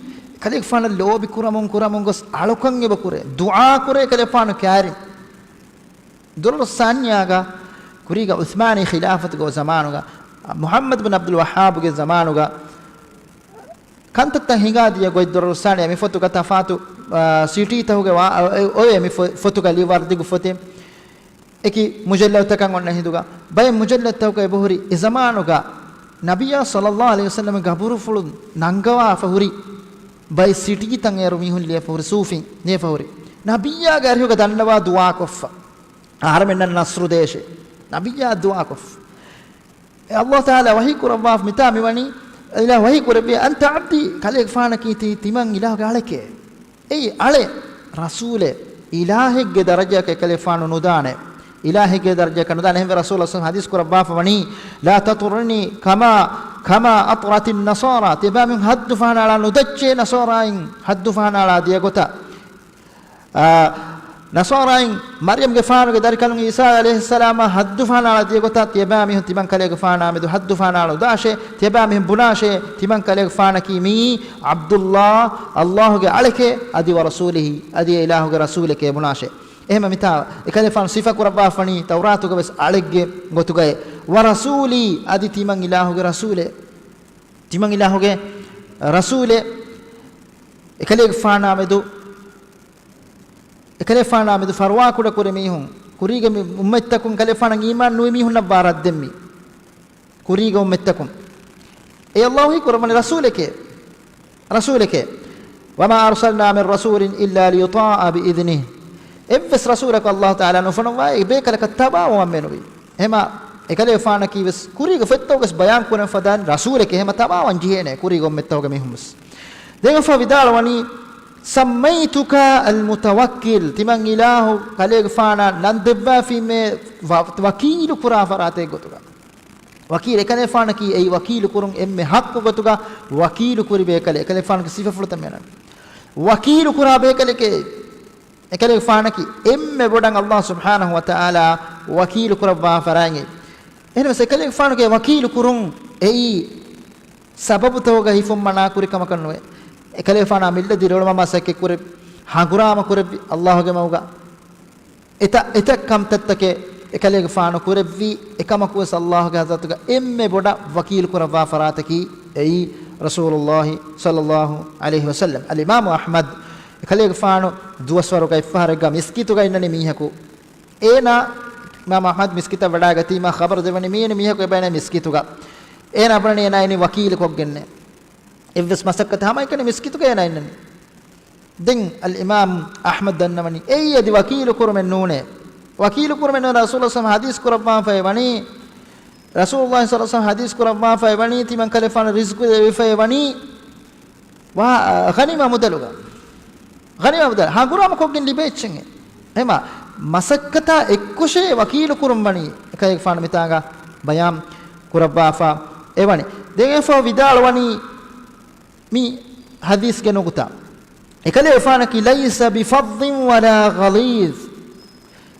ކަލޭގެފާނަށް ލޯބި ކުރަމުން ކުރަމުން ގޮސް އަޅުކަން އެބަ ކުރޭ. ދުޢާ ކުރޭ ކަލޭގެފާނު ކައިރިން. ދުރަރު ސާނިޔާގަ ކުރީގަ ޢުޘްމާނީ ޚިލާފަތުގެ ޒަމާނުގަ، މުޙައްމަދު ބިން ޢަބްދުލް ވައްޙާބުގެ ޒަމާނުގަ ކަންތައްތައް ހިނގާދިޔަ ގޮތް ދުރަރު ސާނިޔާ މި ފޮތުގަ ތަފާތު، އާ، ސިޓީތަކުގެ ވާ-، އޮ-، އޮވޭ މި ފޮ-، ފޮތުގަ ލިޔުއްވާ ދިގު ފޮތެއް. އެކި މުޖައްލަދުތަކަށް އޮންނަ ހިނދުގަ ބައެއް މުޖައްލަދުތަކުގަ އެބަހުރި އެ ޒަމާނުގަ ނަބިއްޔާ ޞައްލައްލާހު ޢަލައިހި ވަސައްލަމަ ގަބުރުފުޅު ނަންގަވާފަ ހުރި ބައެއް ސިޓީތައް އޭރު މީހުން ލިޔެފަ ހުރި ސޫފީން ލިޔެފަ ހުރި. ނަބިއްޔާގެ އަރިހުގަ ދަންނަވާ ދުޢާކޮށްފަ. އަހަރެމެންނަށް ނަޞްރު ދޭށޭ. ނަބިއްޔާ ދުޢާކޮށްފަ. އެ ﷲ ތާލާ ވަޙީ ކުރައްވާފަ މިތާ މިވަނީ، އިލާހު ވަޙީ ކުރެއްވި، "أنت عبدي." ކަލޭގެފާނަކީ ތި-، ތިމަން އިލާހުގެ އަޅެކޭ. އެއީ އަޅެ، ރަސޫލެ، އިލާހެއްގެ ދަރަޖައަކަށް އެކަލޭގެފާނު ނުދާނެ. އިލާހެއްގެ ދަރަޖައަކަށް ނުދާނެ. އެހެންވެ ރަސޫލު ޞައްލައްލާހު ޢަލައިހި ވަސައްލަމަ ޙަދީޘް ކުރައްވާފަ ވަނީ، "لا تطروني كما، كما أطرت النصارى." ތިޔަބައިމީހުން ޙައްދު ފަހަނައަޅާ ނުދައްޗޭ ނަޞާރާއިން ޙައްދު ފަހަނައަޅާ ދިޔަ ގޮތަށް. އާ، ނަޞާރާއިން މަރްޔަމްގެފާނުގެ ދަރިކަލުން ޢީސާ ޢަލައިހިއްސަލާމަށް ޙައްދު ފަހަނައަޅާ ދިޔަ ގޮތަށް ތިޔަބައިމީހުން ތިމަން ކަލޭގެފާނާ މެދު ޙައްދު ފަހަނައަޅާ ނުދާށޭ، ތިޔަބައިމީހުން ބުނާށޭ، ތިމަން ކަލޭގެފާނަކީ މިއީ ޢަބްދުﷲ، ﷲގެ އަޅެކޭ، އަދި ވަރަސޫލިހި، އަދި އެ އިލާހުގެ ރަސޫލެކޭ ބުނާށޭ. އެހެންވެ މިތާ އެކަލޭގެފާނު ސިފަކުރައްވާފަ ވަނީ ތައުރާތުގަ ވެސް އަޅެއްގެ ގޮތުގައޭ. ވަރަސޫލީ، އަދި ތިމަން އިލާހުގެ ރަސޫލޭ. ތިމަން އިލާހުގެ ރަސޫލޭ. އެކަލޭގެފާނާ މެދު، އެކަލޭގެފާނާ މެދު ފަރުވާކުޑަކުރި މީހުން، ކުރީގެ މި އުއްމަތްތަކުން ކަލޭގެފާނަށް އީމާން ނުވި މީހުންނަށްވާ ރައްދެއް މީ. ކުރީގެ އުއްމަތްތަކުން. އެ ﷲ ވަޙީ ކުރައްވަނީ ރަސޫލެކޭ. ރަސޫލެކޭ. "وما أرسلنا من رسول إلا ليطاع بإذنه." އެއްވެސް ރަސޫލަކު ﷲ ތަޢާލާ ނުފޮނުއްވާ އެ ބޭކަލަކަށް ތަބާވަމެއް ނުވި. އެހެމަ އެކަލޭގެފާނަކީ ވެސް ކުރީގެ ފޮތްތަކުގަސް ބަޔާން ކުރަން ފަދައިން ރަސޫލެކޭ. އެހެމަ ތަބާވަން ޖެހޭނެ ކުރީގެ އުއްމަތްތަކުގެ މީހުން ވެސް. ދެން އެފަ ވިދާޅުވަނީ، "سميتك المتوكل." ތިމަން އިލާހު ކަލޭގެފާނަށް ނަން ދެއްވާފީމޭ ވަ-، ވަކީލު ކުރާ ފަރާތެއް ގޮތުގަ. ވަކީލު އެކަލޭފާނަކީ އެއީ ވަކީލު ކުރުން އެންމެ ޙައްޤު ގޮތުގަ ވަކީލު ކުރި ބޭކަލެއް. އެކަލޭފާނަކީ ސިފަފުޅުތައް މޭނަ. ވަކީލު ކުރާ ބޭކަލެކޭ. އެކަލޭފާނަކީ އެންމެ ބޮޑަށް ﷲ ސުބްޙާނަހު ވަތަޢާލާ ވަކީލު ކުރައްވާ ފަރާތް. އެހެންވެސް އެކަލޭފާނުގެ ވަކީލު ކުރުން އެއީ ސަބަބުތަކުގަ ހިފުން މަނާ ކުރި ކަމަކަށް ނުވޭ. އެކަލޭފާނާ މިއްލަ ދިރިއުޅުމަށް މަސައްކަތް ކުރެއްވި، ހަނގުރާމަ ކުރެއްވި ﷲގެ މަގުގަ. އެތައް، އެތައް ކަންތައްތަކެއް އެކަލޭގެފާނު ކުރެއްވީ، އެކަމަކުވެސް ﷲގެ ޙަޟްރަތުގަ އެންމެ ބޮޑަށް ވަކީލު ކުރައްވާ ފަރާތަކީ އެއީ ރަސޫލުﷲ ޞައްލައްލާހު ޢަލައިހި ވަސައްލަމް. އަލްއިމާމު އަޙްމަދު އެކަލޭގެފާނު ދުވަސްވަރުގަ އެއްފަހަރެއްގަ މިސްކިތުގަ އިންނަނީ މީހަކު. އޭނާ، އިމާމު އަޙްމަދު މިސްކިތަށް ވަޑައިގަތީމާ ޚަބަރު ދެވަނީ މިއިންނަ މީހަކު އެބައިން މިސްކިތުގަ. އޭނާ ބުނަނީ އޭނާ އިނީ ވަކީލު ކޮށްގެންނޭ. އެއްވެސް މަސައްކަތެއް ހަމައެކަނި މިސްކިތުގަ އޭނާ އިންނަނީ. ދެން އަލްއިމާމް އަޙްމަދު ދަންނަވަނީ، އެއީ އަދި ވަކީލު ކުރުމެއް ނޫނޭ. ވަކީލު ކުރުމެއް ނޫނޭ. ރަސޫލު ޞައްލައްލާހު ޢަލައިހި ވަސައްލަމަ ޙަދީޘް ކުރައްވާފައި ވަނީ، ރަސޫލު ޞައްލައްލާހު ޢަލައިހި ވަސައްލަމަ ޙަދީޘް ކުރައްވާފައި ވަނީ، ތިމަން ކަލޭފާނު ރިޒްޤު ދެވިފައި ވަނީ، ވާ، ޣަނީމާ މުދަލުގަ. ޣަނީމާ މުދަލު ހަނގުރާމަ ކޮށްގެން ލިބޭ އެއްޗެއް. އެހެމަ މަސައްކަތާ އެއްކޮށޭ ވަކީލު ކުރުން ވަނީ، އެކަލޭގެފާނު މިތާގަ ބަޔާން ކުރައްވާފަ އެވަނީ. ދެން އެފަ ވިދާޅުވަނީ، މި ޙަދީޘްގެ ނުކުތާ. އެކަލޭގެފާނަކީ، "ليس بفظ ولا غليظ."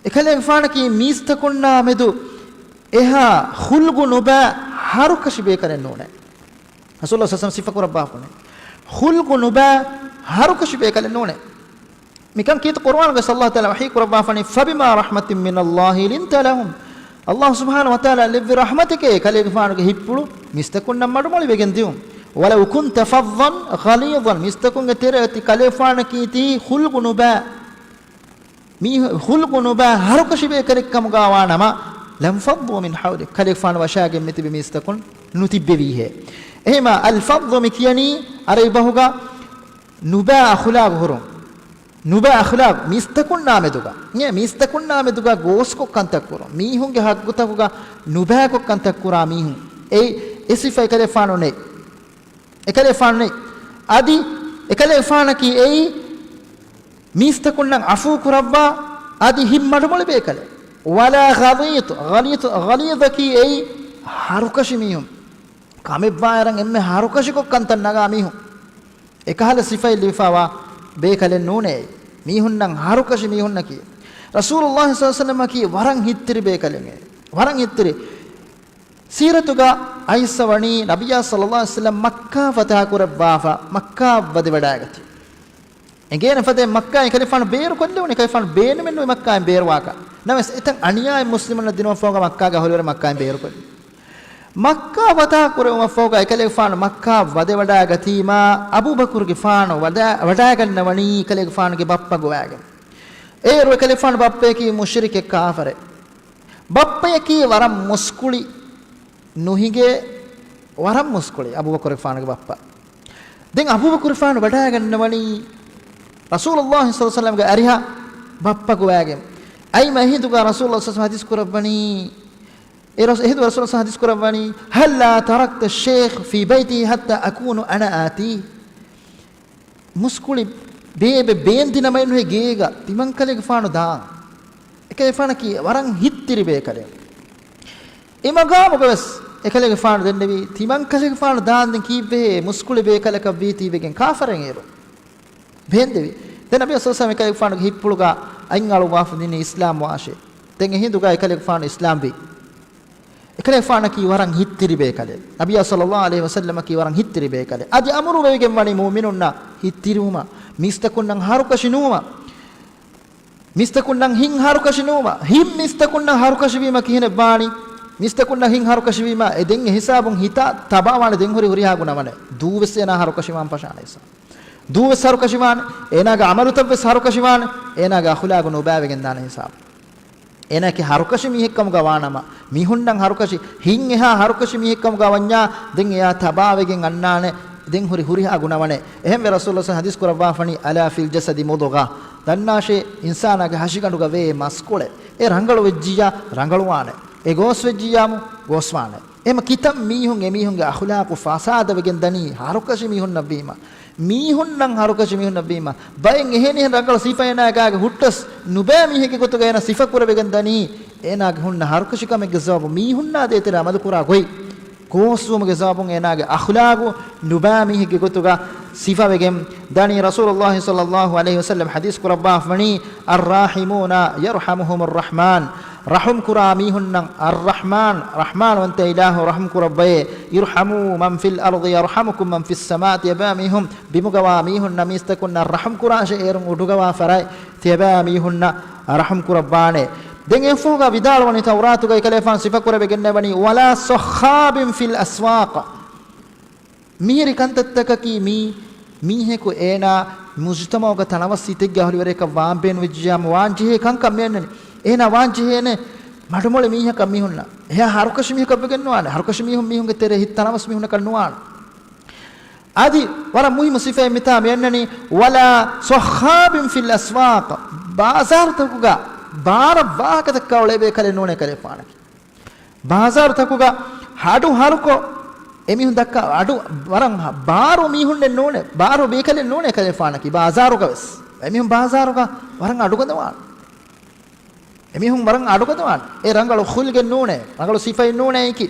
އެކަލޭގެފާނަކީ މީސްތަކުންނާ މެދު އެހާ ޚުލްޤު ނުބައި ހަރުކަށި ބޭކަލެއް ނޫނޭ. ރަސޫލު ޞައްލައްލާހު ޢަލައިހި ވަސައްލަމަ ސިފަކުރައްވާފަ ވަނީ. ޚުލްޤު ނުބައި ހަރުކަށި ބޭކަލެއް ނޫނޭ. މިކަން ކީރިތި ޤުރުއާނުގައި ﷲ ތަޢާލާ ވަޙީ ކުރައްވާފަ ވަނީ، "فبما رحمة من الله لنت لهم." ﷲ ސުބްޙާނަހު ވަތަޢާލާ ލެއްވި ރަޙްމަތެކޭ ކަލޭގެފާނުގެ ހިތްޕުޅު މީސްތަކުންނަށް މަޑުމޮޅިވެގެން ދިއުން. "ولو كنت فظا غليظ." މީސްތަކުންގެ ތެރެއަށް ތި ކަލޭފާނަކީ ތީ ޚުލްޤު ނުބައި، މީ ޚުލްޤު ނުބައި ހަރުކަށި ބޭކަލެއް ކަމުގަ ވާނަމަ، "لانفضوا من حولك." ކަލޭފާނު ވަށާގެން މިތިބި މީސްތަކުން ނުތިއްބެވީހޭ. އެހެމަ އަލްފަޟްލު މި ކިޔަނީ އަރަބި ބަހުގަ ނުބައި އަޚުލާގު ހުރުން. ނުބައި އަޚުލާގު މީސްތަކުންނާ މެދުގަ. އެ މީސްތަކުންނާ މެދުގަ ގޯސްކޮށް ކަންތައް ކުރުން. މީހުންގެ ހައްގުތަކުގަ ނުބައިކޮށް ކަންތައް ކުރާ މީހުން. އެ، އެ ސިފަ އެކަލޭގެފާނު ނެތް. އެކަލޭގެފާނު ނެތް. އަދި އެކަލޭގެފާނަކީ އެއީ މީސްތަކުންނަށް އަފޫ ކުރައްވާ އަދި ހިތް މަޑުމޮޅި ބޭކަލެއް. ވަލާ ޣަލީޟް، ޣަލީޟް، ޣަލީޟަކީ އެއީ ހަރުކަށި މީހުން. ކަމެއްވާއިރަށް އެންމެ ހަރުކަށިކޮށް ކަންތައް ނަގާ މީހުން. އެކަހަލަ ސިފައެއް ލިބިފައިވާ ބޭކަލެއް ނޫނޭ އެއީ. މީހުންނަށް ހަރުކަށި މީހުންނަކީ. ރަސޫލުﷲ ޞައްލަﷲު ޢަލައިހި ވަސައްލަމަކީ ވަރަށް ހިތްތިރި ބޭކަލެއް އެއީ. ވަރަށް ހިތްތިރި. ސީރަތުގަ އައިސްފަ ވަނީ ނަބިއްޔާ ޞައްލަﷲު ޢަލައިހި ވަސައްލަމް މައްކާ ފަތަޙަ ކުރައްވާފަ، މައްކާ ވަދެވަޑައިގަތީ. އެނގޭނެ ފަދައިން މައްކާއިން އެކަލޭގެފާނު ބޭރުކޮށްލެވުނީ، އެކަލޭގެފާނު ބޭނުމެއް ނުވި މައްކާއިން ބޭރުވާކަށް. ނަމަވެސް އެތަން އަނިޔާއެއް މުސްލިމުންނަށް ދިނުމަށްފަހުގަ މައްކާގެ އަހުލުވެރިން މައްކާއިން ބޭރުކޮށްލި. މައްކާ ފަތަޙަ ކުރެވުމަށްފަހުގަ އެކަލޭގެފާނު މައްކާ ވަދެވަޑައިގަތީމާ، އަބޫބަކުރުގެފާނު ވަދާ، ވަޑައިގަންނަވަނީ އެކަލޭގެފާނުގެ ބައްޕަ ގޮވާގެން. އޭރު އެކަލޭގެފާނު ބައްޕަޔަކީ މުޝްރިކެއް، ކާފަރެއް. ބައްޕަޔަކީ ވަރަށް މުސްކުޅި ނުހިނގޭ، ވަރަށް މުސްކުޅި އަބޫބަކުރުގެފާނުގެ ބައްޕަ. ދެން އަބޫބަކުރުގެފާނު ވަޑައިގަންނަވަނީ ރަސޫލުﷲ ޞައްލަﷲު ޢަލައިހި ވަސައްލަމްގެ އަރިހަށް ބައްޕަ ގޮވާގެން. އައިމަ އެހިނދުގަ ރަސޫލުﷲ ޞައްލަﷲު ޢަލައިހި ވަސައްލަމް ޙަދީޘް ކުރައްވަނީ، އެ ރަސް-، އެހިނދު ރަސޫލުﷲ ޙަދީޘް ކުރައްވަނީ، "هلا تركت الشيخ في بيته حتى أكون أنا آتيه؟" މުސްކުޅި ބޭބެ ބޭންދިނަމައެއް ނުހޭ ގޭގަ ތިމަންކަލޭގެފާނު ދާން. އެކަލޭގެފާނަކީ ވަރަށް ހިތްތިރި ބޭކަލެއް. އެ މަގާމުގަވެސް އެކަލޭގެފާނު ދެންނެވީ، ތިމަންކަލޭގެފާނު ދާންދެން ކީއްވެހޭ މުސްކުޅި ބޭކަލަކަށްވީތީވެގެން ކާފަރެއް އޭރު ބޭންދެވީ. ދެން ނަބީ ޞައްލަﷲު ޢަލައިހި ވަސައްލަމް އެކަލޭގެފާނުގެ ހިތްޕުޅުގަ އަތްއަޅުއްވާފަ ދިނީ އިސްލާމް ވާށޭ. ދެން އެހިނދުގަ އެކަލޭގެފާނު އިސްލާމްވީ. އެކަލޭގެފާނަކީ ވަރަށް ހިތްތިރި ބޭކަލެއް. ނަބިއްޔާ ޞައްލަﷲު ޢަލައިހި ވަސައްލަމަކީ ވަރަށް ހިތްތިރި ބޭކަލެއް. އަދި އަމުރު ވެވިގެން ވަނީ މުއުމިނުންނަށް ހިތްތިރިވުމަށް، މީސްތަކުންނަށް ހަރުކަށި ނުވުމަށް. މީސްތަކުންނަށް ހިތް ހަރުކަށި ނުވުމަށް. ހިތް މީސްތަކުންނަށް ހަރުކަށިވީމަ ކިހިނެއް ވާނީ؟ މީސްތަކުންނަށް ހިތް ހަރުކަށިވީމަ އެ ދެން އެ ހިސާބުން ހިތާ ތަބާވާނެ ދެން ހުރި ހުރިހާ ގުނަވަނެއް. ދޫވެސް އޭނާ ހަރުކަށިވާން ފަށާނެ ހިސާބު. ދޫވެސް ހަރުކަށިވާނެ. އޭނާގެ ޢަމަލުތައްވެސް ހަރުކަށިވާނެ. އޭނާގެ އަޚުލާގު ނުބައިވެގެން ދާނެ ހިސާބު. އޭނާއަކީ ހަރުކަށި މީހެއްކަމުގަ ވާނަމަ، މީހުންނަށް ހަރުކަށި، ހިތް އެހާ ހަރުކަށި މީހެއްކަމުގަ ވަންޏާ، ދެން އެޔާ ތަބާވެގެން އަންނާނެ، ދެން ހުރި ހުރިހާ ގުނަވަނެއް. އެހެންވެ ރަސޫލުﷲ ޙަދީޘް ކުރައްވާފަނީ، "ألا في الجسد مضغة." ދަންނާށޭ، އިންސާނާގެ ހަށިގަނޑުގަ ވޭ މަސްކޮޅެއް. އެ ރަނގަޅު ވެއްޖިއްޔާ ރަނގަޅުވާނެ. އެ ގޯސް ވެއްޖިއްޔާމު ގޯސްވާނެ. އެމަ ކިތައް މީހުން އެމީހުންގެ އަޚުލާޤު ފަސާދަވެގެން ދަނީ ހަރުކަށި މީހުންނަށްވީމަ. މީހުންނަށް ހަރުކަށި މީހުންނަށްވީމަ. ބައެއް އެހެނިހެން ރަނގަޅު ސިފަ އޭނާގާގެ ހުއްޓަސް ނުބައި މީހެއްގެ ގޮތުގަ އޭނާ ސިފަ ކުރެވިގެން ދަނީ. އޭނާގެ ހުންނަ ހަރުކަށިކަމެއްގެ ސަބަބު މީހުންނާ ދޭތެރޭ އަމަލުކުރާ ގޮތް، ގޯސްވުމުގެ ސަބަބުން އޭނާގެ އަޚުލާގު ނުބައި މީހެއްގެ ގޮތުގަ ސިފަވެގެން ދަނީ. ރަސޫލުﷲ ޞައްލަﷲު ޢަލައިހި ވަސައްލަމް ޙަދީޘް ކުރައްވާފަނީ، "الراحمون يرحمهم الرحمن." ރަޙުމް ކުރާ މީހުންނަށް އައްރަޙްމާން، ރަޙްމާން ވަންތަ އިލާހު ރަޙުމް ކުރައްވައޭ. "ارحموا من في الأرض يرحمكم من في السماء." ތިޔަބައިމީހުން ބިމުގަވާ މީހުންނަށް މީސްތަކުންނަށް ރަޙުމް ކުރާށޭ، އޭރުން އުޑުގަވާ ފަރާތް ތިޔަބައިމީހުންނަށް ރަޙުމް ކުރައްވާނެ. ދެން އެފޯގަ ވިދާޅުވަނީ ތައުރާތުގައި ކަލޭފާން ސިފަކުރެވިގެންނެވަނީ، "ولا سخاب في الأسواق." މިހިރި ކަންތައްތަކަކީ މީ، މީހަކު އޭނާ މުޖުތަމަޢުގަ ތަނަވަސް ހިތެއްގެ އަހުލުވެރިޔަކަށް ވާން ބޭނުންވެއްޖިއްޔާމު ވާން ޖެހޭ ކަންކަން މިއަންނަނީ. އޭނާ ވާން ޖެހޭނެ މަޑުމޮޅި މީހަކަށް މީހުންނަށް. އެހާ ހަރުކަށި މީހަކަށް ވެގެން ނުވާނެ. ހަރުކަށި މީހުން މީހުންގެ ތެރޭ ހިތް ތަނަވަސް މީހުންނަކަށް ނުވާނެ. އަދި ވަރަށް މުހިއްމު ސިފައެއް މިތާ މިއަންނަނީ، "ولا سخاب في الأسواق." ބާޒާރުތަކުގަ ބާރަށް ވާހަކަ ދައްކާ އުޅޭ ބޭކަލެއް ނޫނޭ ކަލޭފާނަކީ. ބާޒާރުތަކުގަ ހަޑު ހަރުކޮށް އެމީހުން ދައްކާ އަޑު ވަރަށް ބާރު މީހުންނެއް ނޫނޭ، ބާރު ބޭކަލެއް ނޫނޭ ކަލޭފާނަކީ. ބާޒާރުގަވެސް އެމީހުން ބާޒާރުގަ ވަރަށް އަޑުގަދަވާނެ. އެމީހުން ވަރަށް އަޑުގަދަވާނެ. އެ ރަނގަޅު ޚުލްގެއް ނޫނޭ، ރަނގަޅު ސިފައެއް ނޫނޭ އެކި.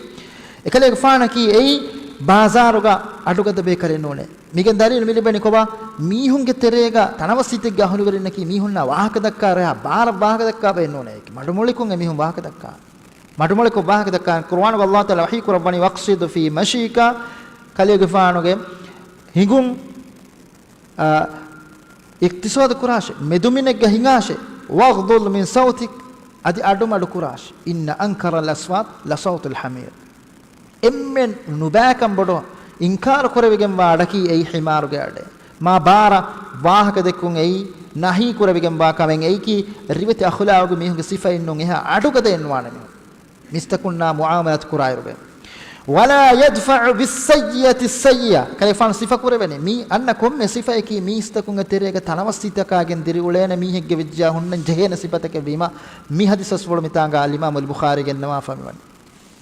އެކަލޭގެފާނަކީ އެއީ ބާޒާރުގަ އަޑުގަދަ ބޭކަލެއް ނޫނޭ. މިގެން ދަލީލު މި ލިބެނީ ކޮބާ؟ މީހުންގެ ތެރޭގަ ތަނަވަސް ހިތެއްގެ އަހުލުވެރިންނަކީ މީހުންނާ ވާހަކަ ދައްކާ ރެޔާ ބާރަށް ވާހަކަ ދައްކާ ބައެއް ނޫނޭ އެކި. މަޑުމޮޅިކޮށް އެމީހުން ވާހަކަ ދައްކާ. މަޑުމޮޅިކޮށް ވާހަކަ ދައްކާ. ޤުރުއާނުގަ ﷲ ތަޢާލާ ވަޙީ ކުރައްވަނީ، "واقصد في مشيك." ކަލޭގެފާނުގެ ހިނގުން އާ، އިޤްތިޞާދު ކުރާށޭ، މެދުމިނެއްގަ ހިނގާށޭ، "واغضض من صوتك." އަދި އަޑު މަޑު ކުރާށޭ. "إن أنكر الأصوات لصوت الحمير." އެންމެ ނުބައިކަން ބޮޑު އިންކާރު ކުރެވިގެންވާ އަޑަކީ އެއީ ޙިމާރުގެ އަޑޭ. މާ ބާރަށް ވާހަކަ ދެއްކުން އެއީ ނަހީ ކުރެވިގެންވާ ކަމެއް. އެއީކީ ރިވެތި އަޚުލާގު މީހުންގެ ސިފައެއް ނޫން. އެހާ އަޑުގަދައެއް ނުވާނެ މީހުން. މީސްތަކުންނާ މުޢާމަލާތު ކުރާއިރުގެ. ولا يدفع بالسيئة السيئة. ކަލޭގެފާނު ސިފަ ކުރެވެނީ މީ އަންނަ ކޮންމެ ސިފައަކީ މީސްތަކުންގެ ތެރޭގަ ތަނަވަސް ހިތަކާގެން ދިރިއުޅޭނެ މީހެއްގެ ވެއްޖާ ހުންނަން ޖެހޭނެ ސިފަތަކެއް ވީމަ، މި ޙަދީޘް ވަސްފުޅު މިތާނގާ އަލްއިމާމު އަލްބުޚާރީ ގެންނަވާފަ މިވަނީ.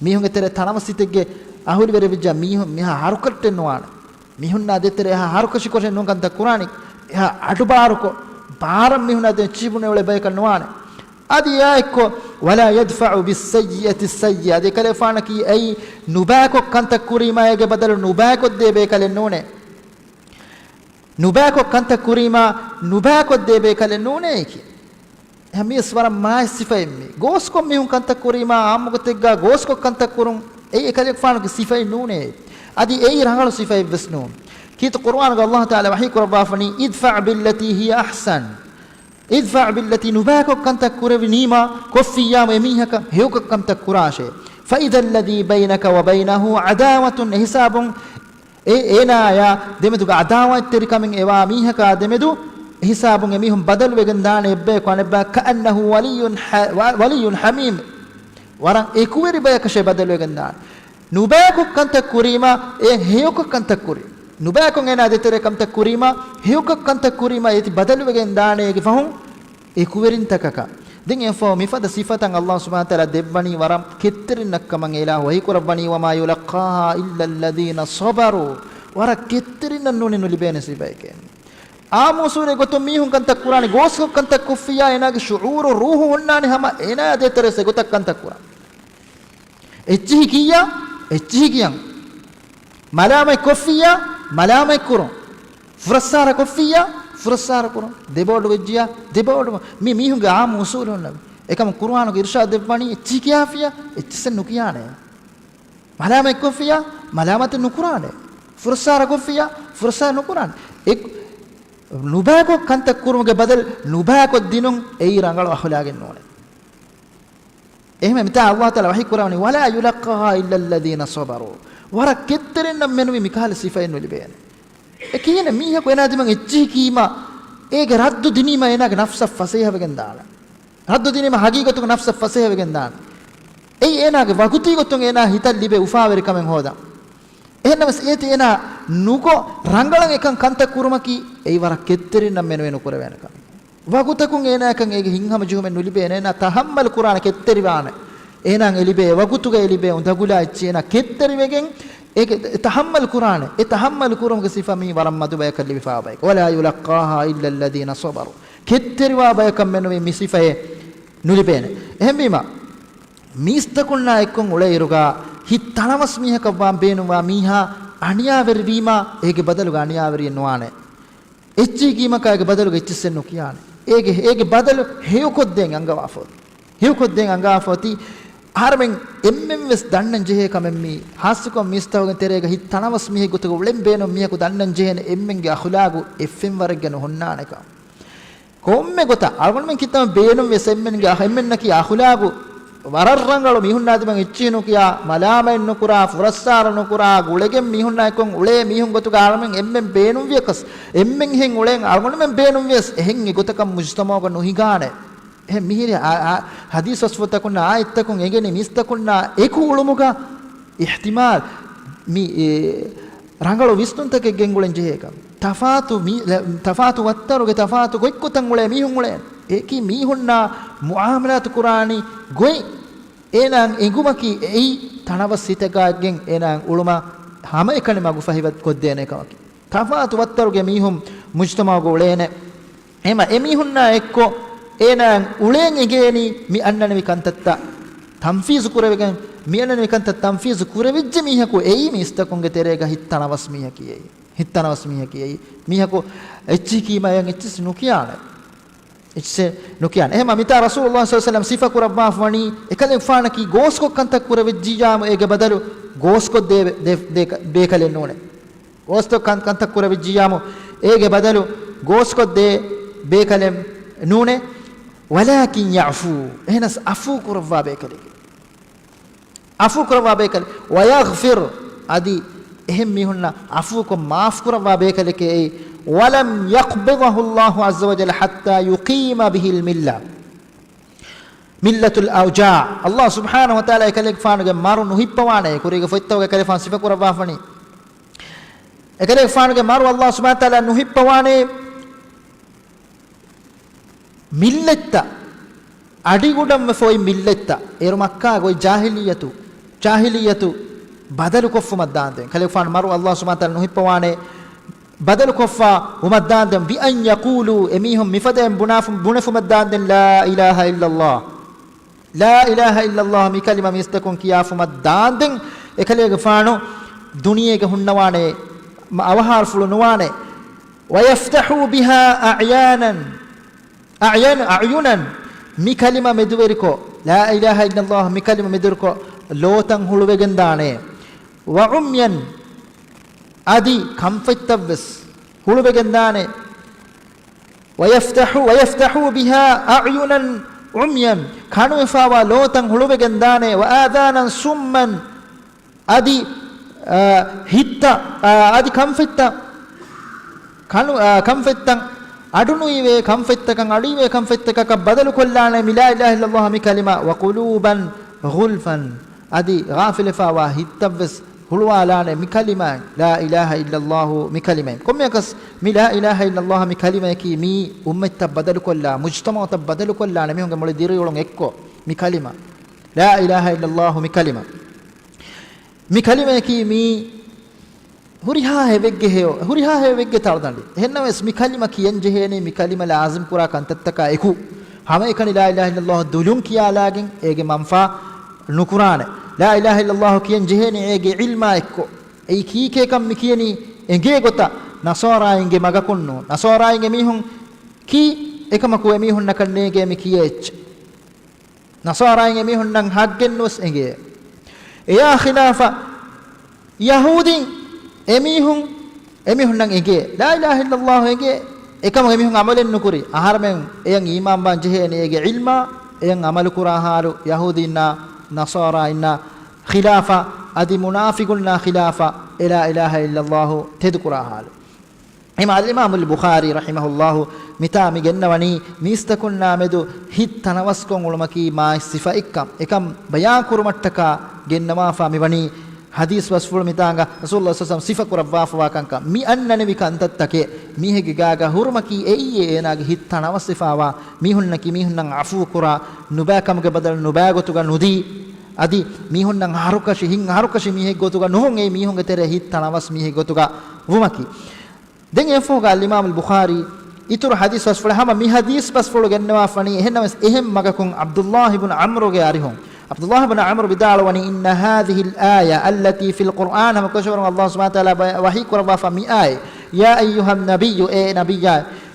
މީހުންގެ ތެރޭ ތަނަވަސް ހިތެއްގެ އަހުލުވެރިވެއްޖާ މީހުން މިހާ ހަރުކަށްޓެއް ނުވާނެ. މީހުންނާ ދޭތެރޭ ހަ-، ހަރުކަށިކޮށެއް ނޫން ކަންތައް ކުރާނީ. އެހާ އަޑުބާރުކޮށް، ބާރަށް މީހުންނާ ދޭން އެއްޗިހި ބުނެ އުޅޭ ބަޔަކަށް ނުވާނެ. އަދި އެއާއެއްކޮށް، ولا يدفع بالسيئة السيئة. އަދި އެކަލޭގެފާނަކީ އެއީ ނުބައިކޮށް ކަންތައް ކުރީމާ އޭގެ ބަދަލު ނުބައިކޮށްދޭ ބޭކަލެއް ނޫނޭ. ނުބައިކޮށް ކަންތައް ކުރީމާ ނުބައިކޮށްދޭ ބޭކަލެއް ނޫނޭ އެކި. އެހެން މީސް ވަރަށް މާތް ސިފައެއް މީ. ގޯސްކޮށް މީހުން ކަންތައް ކުރީމާ އާއްމުގޮތެއްގާ ގޯސްކޮށް ކަންތައް ކުރުން އެއީ އެކަލޭގެފާނުގެ ސިފައެއް ނޫނޭ. އަދި އެއީ ރަނގަޅު ސިފައެއް ވެސް ނޫން. ކީރިތި ޤުރުއާނުގަ ﷲ ތަޢާލާ ވަޙީ ކުރައްވާފަނީ، ادفع بالتي هي أحسن. ادفع بالتي، ނުބައިކޮށް ކަންތައް ކުރެވިނީމާ ކޮށްފިއްޔާމު އެމީހަކަށް ހެޔޮކޮށް ކަންތައް ކުރާށޭ. فإذا الذي بينك وبينه عداوة، އެހިސާބުން އެ އޭނާޔާ ދެމެދުގަ ޢަދާވާތްތެރިކަމެއް އެވާ މީހަކާ ދެމެދު އެހިސާބުން އެމީހުން ބަދަލުވެގެން ދާނެ އެއްބަޔަކު އަނެއްބަޔަށް، كأنه ولي ح-، و-، ولي حميم. ވަރަށް އެކުވެރި ބަޔަކަށޭ ބަދަލުވެގެން ދާނެ. ނުބައިކޮށް ކަންތައް ކުރީމާ އެ ހެޔޮކޮށް ކަންތައް ކުރީ. ނުބައިކޮށް އޭނާ ދޭތެރޭ ކަންތައް ކުރީމާ ހެޔޮކޮށް ކަންތައް ކުރީމާ އޭތި ބަދަލުވެގެން ދާނެ އޭގެ ފަހުން އެކުވެރިންތަކަކަށް. ދެން އެފަހު މިފަދަ ސިފަތައް ﷲ ސުބްޙާނަހޫ ވަތަޢާލާ ދެއްވަނީ ވަރަށް ކެތްތެރިންނަށްކަމަށް އިލާހު ވަޙީކުރައްވަނީ، وما يلقاها إلا الذين صبروا. ވަރަށް ކެތްތެރިންނަށް ނޫނީ ނުލިބޭނެ ސިފައެކޭ. އާއްމު އުސޫލެއް ގޮތުން މީހުން ކަންތައް ކުރާނީ، ގޯސްކޮށް ކަންތައް ކޮށްފިއްޔާ އޭނާގެ ޝުޢޫރު ރޫޙު ހުންނާނެ ހަމަ އޭނާ ދޭތެރޭ އެގޮތަށް ކަންތައް ކުރާން. އެއްޗިހި ކިއްޔާ، އެއްޗިހި ކިޔަން. މަލާމަތް ކޮށްފިއްޔާ، މަލާމަތް ކުރުން. ފުރައްސާރަ ކޮށްފިއްޔާ، ފުރައްސާރަ ކުރުން. ދެބޯޑު ވެއްޖިއްޔާ، ދެބޯޑު. މި މީހުންގެ އާއްމު އުސޫލު ހުންނަ. އެކަމަކު ޤުރުއާނުގެ އިރުޝާދު ދެއްވަނީ އެއްޗިހި ކިޔާފިއްޔާ، އެއްޗިއްސެއް ނުކިޔާނެ. މަލާމަތް ކޮށްފިއްޔާ، މަލާމަތެއް ނުކުރާނެ. ފުރައްސާރަ ކޮށްފިއްޔާ، ފުރައްސާރަ ނުކުރާނެ. އެ ނުބައިކޮށް ކަންތައް ކުރުމުގެ ބަދަލު ނުބައިކޮށް ދިނުން އެއީ ރަނގަޅު އަޚުލާގެއް ނޫނެ. އެހެންވެ މިތާ ﷲ ތަޢާލާ ވަޙީ ކުރަވަނީ، ولا يلقاها إلا الذين صبروا. ވަރަށް ކެތްތެރިންނަށް މެނުވީ މިކަހަލަ ސިފައެއް ނުލިބޭނެ. އެ ކިހިނެއް މީހަކު އޭނާ ދިމަން އެއްޗިހި ކީމަ، އޭގެ ރައްދު ދިނީމަ އޭނާގެ ނަފްސަށް ފަސޭހަވެގެން ދާނެ. ރައްދު ދިނީމަ ހަގީގަތުގެ ނަފްސަށް ފަސޭހަވެގެން ދާނެ. އެއީ އޭނާގެ ވަގުތީ ގޮތުން އޭނާ ހިތަށް ލިބޭ އުފާވެރިކަމެއް ހޯދަން. އެހެންނަމަވެސް އޭތި އޭނާ ނުކޮށް ރަނގަޅަށް އެކަން ކަންތައް ކުރުމަކީ އެއީ ވަރަށް ކެތްތެރިންނަށް މެނުވެ ނުކުރެވޭނެ ކަމެއް. ވަގުތަކުން އޭނާއަކަށް އޭގެ ހިތްހަމަޖެހުމެއް ނުލިބޭނެ. އޭނާ ތަޙައްމަލް ކުރާނެ ކެތްތެރިވާނެ. އޭނާއަށް އެ ލިބޭ ވަގުތުގަ އެ ލިބޭ އުނދަގުލާ އެއްޗެއް އޭނާ ކެތްތެރިވެގެން އޭގެ ތަޙައްމަލް ކުރާނެ. އެ ތަޙައްމަލް ކުރުމުގެ ސިފަ މީ ވަރަށް މަދު ބަޔަކަށް ލިބިފާ ބަޔަކަށް. ولا يلقاها إلا الذين صبروا. ކެތްތެރިވާ ބަޔަކަށް މެނުވީ މި ސިފައެއް ނުލިބޭނެ. އެހެންވީމަ، މީސްތަކުންނާ އެއްކޮށް އުޅޭއިރުގަ ހިތް ތަނަވަސް މީހަކަށްވާން ބޭނުންވާ މީހާ އަނިޔާވެރިވީމަ، އޭގެ ބަދަލުގަ އަނިޔާވެރިއެއް ނުވާނެ. އެއްޗިހި ކީމަކާ އޭގެ ބަދަލުގަ އެއްޗިއްސެއް ނުކިޔާނެ. އޭގެ، އޭގެ ބަދަލު ހެޔޮކޮށްދޭން އަންގަވާފަ އޮތީ. ހެޔޮކޮށްދޭން އަންގަވާފަ އޮތީ. އަހަރެމެން އެންމެން ވެސް ދަންނަން ޖެހޭ ކަމެއް މީ. ޚާއްޞަކޮށް މީސްތަކުގެ ތެރޭގަ ހިތް ތަނަވަސް މީހެއް ގޮތުގަ އުޅެން ބޭނުން މީހަކު ދަންނަން ޖެހޭނެ އެންމެންގެ އަޚުލާގު އެއްފެންވަރެއްގަ ނުހުންނާނެކަން. ކޮންމެ ގޮތަށް އަޅުގަނޑުމެން ކިތަން ބޭނުން ވެސް އެންމެންގެ އަހަ-، އެންމެންނަކީ އަޚުލާގު ވަރަށް ރަނގަޅު މީހުންނާ ދިމަން އެއްޗިހި ނުކިޔާ، މަލާމަތް ނުކުރާ، ފުރައްސާރަ ނުކުރާ، ގުޅެގެން މީހުންނާ އެކުން އުޅޭ މީހުން ގޮތުގަ އަޅުމެން އެންމެން ބޭނުންވިޔަސް، އެންމެންހެން އުޅެން އަޅުގަނޑުމެން ބޭނުންވިޔަސް، އެހެން އެގޮތަކަށް މުޖުތަމަޢުގަ ނުހިނގާނެ. އެހެން މިހިރި އާ، އާ، ޙަދީޘް ވަސްފުތަކުންނާ އާޔަތްތަކުން އެނގެނީ މީސްތަކުންނާ އެކު އުޅުމުގަ އިޙްތިމާލް މި، އެ، ރަނގަޅު ވިސްނުންތަކެއް ގެންގުޅެން ޖެހޭކަން. ތަފާތު މި-، ތަފާތު ވައްތަރުގެ ތަފާތު ގޮތްގޮތަށް އުޅޭ މީހުން އުޅޭ. އެކި މީހުންނާ މުޢާމަލާތު ކުރާނީ ގޮތް އޭނާއަށް އެނގުމަކީ އެއީ ތަނަވަސް ހިތަކާގެން އޭނާއަށް އުޅުމަށް ހަމައެކަނި މަގު ފަހިވަތް ކޮށްދޭނެ ކަމަކީ. ތަފާތު ވައްތަރުގެ މީހުން މުޖުތަމަޢުގަ އުޅޭނެ. އެމަ އެމީހުންނާ އެއްކޮށް އޭނާއަށް އުޅޭން އެނގޭނީ މި އަންނަނިވި ކަންތައްތައް ތަންފީޒު ކުރެވިގެން، މި އަންނަނިވި ކަންތައް ތަންފީޒު ކުރެވިއްޖެ މީހަކު އެއީ މީސްތަކުންގެ ތެރޭގަ ހިތް ތަނަވަސް މީހަކީ އެއީ. ހިތް ތަނަވަސް މީހަކީ އެއީ. މީހަކު އެއްޗިހި ކީމަޔަށް އެއްޗިސް ނުކިޔާނެ. އެއްޗެއް ނުކިޔާނެ. އެހެމަ މިތާ ރަސޫލުﷲ ޞައްލަﷲ ޢަލައިހި ވަސައްލަމަ ސިފަ ކުރައްވާފަ ވަނީ، އެކަލޭގެފާނަކީ ގޯސްކޮށް ކަންތައް ކުރެވިއްޖިއްޔާމު އޭގެ ބަދަލު ގޯސްކޮށްދޭ ދޭ-، ދޭ-، ބޭކަލެއް ނޫނޭ. ގޯސްކޮށް ކަން-، ކަންތައް ކުރެވިއްޖިއްޔާމު އޭގެ ބަދަލު ގޯސްކޮށްދޭ ބޭކަލެއް ނޫނޭ. وَلَٰكِنْ يَعْفُو، އެހެނަސް ޢަފޫ ކުރައްވާ ބޭކަލެކޭ. ޢަފޫ ކުރައްވާ ބޭކަލެ. وَيَغْفِرْ، އަދި އެހެން މީހުންނަށް ޢަފޫކޮށް މާފް ކުރައްވާ ބޭކަލެކޭ އެއީ. وَلَمْ يَقْبِضْهُ اللَّهُ عَزَّ وَجَلَّ حَتَّىٰ يُقِيمَ بِهِ الْمِلَّةَ. މިއްލަތުލް އައުޖާ. ﷲ ސުބްޙާނަހޫ ވަތަޢާލާ އެކަލޭގެފާނުގެ މަރު ނުހިއްޕަވާނެ. ކުރީގެ ފޮތްތަކުގަ އެކަލޭގެފާނު ސިފަކުރައްވާފަނީ. އެކަލޭގެފާނުގެ މަރު ﷲ ސުބްޙާނަހޫ ވަތަޢާލާ ނުހިއްޕަވާނެ. މިއްލަތްތައް، އަޑިގުޑަންވެފަ އޮތް މިއްލަތްތައް، އޭރު މައްކާގަ އޮތް ޖާހިލިއްޔަތު، ޖާހިލިއްޔަތު ބަދަލުކޮށްފުމަށްދާންދެން. ކަލޭގެފާނު މަރު ﷲ ސުބްޙާނަހޫ ވަތަޢާލާ ނުހިއްޕަވާނެ. ބަދަލުކޮށްފަ ވުމަށްދާންދެން، بأن يقولوا، އެމީހުން މިފަދައިން ބުނާފު-، ބުނެފުމަށްދާންދެން، لا إله إلا الله، لا إله إلا الله މި ކަލިމަ މީސްތަކުން ކިޔާފުމަށްދާންދެން، އެކަލޭގެފާނު ދުނިޔޭގަ ހުންނަވާނެ، މަ-، އަވަހާރަފުޅު ނުވާނެ. ويفتحوا بها أعيانا، أعين-، أعينا، މި ކަލިމަ މެދުވެރިކޮށް، لا إله إلا الله މި ކަލިމަ މެދުވެރިކޮށް، ލޯތައް ހުޅުވެގެންދާނެ. وعميا، އަދި ކަންފަތްތައްވެސް ހުޅުވެގެންދާނެ. ويفتحوا، ويفتحوا بها أعينا عميا، ކަނުވެފާވާ ލޯތައް ހުޅުވެގެންދާނެ. وآذانا صما، އަދި، އާ، ހިތްތައް، އާ، އަދި ކަންފަތްތައް، ކަނު-، އާ، ކަންފަތްތައް، އަޑުނުއިވޭ ކަންފަތްތަކަށް، އަޑުއިވޭ ކަންފަތްތަކަކަށް ބަދަލުކޮށްލާނެ މި لا إله إلا الله މި ކަލިމަ. وقلوبا غلفا، އަދި ޣާފިލުވެފާވާ ހިތްތައްވެސް ހުޅުވާލާނެ މި ކަލިމައިން، لا إله إلا الله މި ކަލިމައިން. ކޮންމެއަކަސް މި لا إله إلا الله މި ކަލިމަޔަކީ މީ އުއްމަތްތައް ބަދަލުކޮށްލާ، މުޖްތަމަޢުތައް ބަދަލުކޮށްލާނެ މީހުންގެ މުޅި ދިރިއުޅުން އެއްކޮށް މި ކަލިމަ، لا إله إلا الله މި ކަލިމަ. މި ކަލިމަޔަކީ މީ ހުރިހާ ހެޔޮއެއްގެ ހެޔޮ، ހުރިހާ ހެޔޮއެއްގެ ތަޅުދަނޑި. އެހެންނަމަވެސް މި ކަލިމަ ކިޔަން ޖެހޭނީ މި ކަލިމަ ލާޒިމް ކުރާ ކަންތައްތަކާ އެކު. ހަމައެކަނި لا إله إلا الله ދުލުން ކިޔާލާގެން އޭގެ މަންފާ ނުކުރާނެ. لا إله إلا الله ކިޔަން ޖެހޭނީ އޭގެ ޢިލްމާ އެއްކޮށް. އެއީ ކީކޭކަން މި ކިޔަނީ އެނގޭ ގޮތަށް ނަޞާރާއިންގެ މަގަކުންނޫން. ނަޞާރާއިން އެމީހުން ކީ އެކަމަކު އެމީހުންނަކަށް ނޭނގޭ މި ކިޔޭ އެއްޗެއް. ނަޞާރާއިން އެމީހުންނަށް ޙައްޤެއްނުވެސް އެނގޭ. އެޔާ ޚިލާފަށް ޔަހޫދީން އެމީހުން، އެމީހުންނަށް އެނގޭ لا إله إلا الله އެނގޭ. އެކަމަކު އެމީހުން ޢަމަލެއް ނުކުރި. އަހަރެމެން އެޔަށް އީމާންވާން ޖެހޭނީ އޭގެ ޢިލްމާ، އެޔަށް ޢަމަލު ކުރާ ޙާލު ޔަހޫދީންނާ ނަޞާރާއިންނާ ޚިލާފަށް، އަދި މުނާފިޤުންނާ ޚިލާފަށް އެ لا إله إلا الله ތެދުކުރާ ޙާލު. އެމަ އަލްއިމާމުލް ބުޚާރީ ރަޙިމަހުﷲ މިތާ މި ގެންނަވަނީ މީސްތަކުންނާ މެދު ހިތް ތަނަވަސްކޮށް އުޅުމަކީ މާތް ސިފައެއްކަން. އެކަން ބަޔާން ކުރުމަށްޓަކާ ގެންނަވާފާ މިވަނީ ޙަދީޘް ބަސްފުޅު މިތާނގަ ރަސޫލުﷲ ޞައްލަﷲ ޢަލައިހި ވަސައްލަމަ ސިފަކުރައްވާފަވާ ކަންކަން. މި އަންނަނިވި ކަންތައްތަކެއް މީހެއްގެ ގާގަ ހުރުމަކީ އެއީ އޭނާގެ ހިތް ތަނަވަސްވެފާވާ. މީހުންނަކީ މީހުންނަށް ޢަފޫ ކުރާ، ނުބައި ކަމުގެ ބަދަލު ނުބައި ގޮތުގަ ނުދީ، އަދި މީހުންނަށް އަހަރުކަށި، ހިތް އަހަރުކަށި މީހެއް ގޮތުގަ ނުވުން، އެއީ މީހުންގެ ތެރޭ ހިތް ތަނަވަސް މީހެއް ގޮތުގަ ވުމަކީ. ދެން އެފޯގަ އަލްއިމާމުލް ބުޚާރީ އިތުރު ޙަދީޘް ބަސްފުޅެއް ހަމަ މި ޙަދީޘް ބަސްފުޅު ގެންނަވާފަނީ. އެހެންނަމަވެސް އެހެން މަގަކުން ޢަބްދުﷲ ބިން ޢަމްރުގެ އަރިހުން، ޢަބްދުﷲ ބިން ޢަމްރު ވިދާޅުވަނީ، إن هذه الآية التي في القرآن، ހަމަކަށަވަރުން ﷲ ސުބްޙާނަހޫ ވަތަޢާލާ ވަޙީ ކުރައްވާފަ މި އާޔަތް، يا أيها النبي، އޭ ނަބިއްޔާ،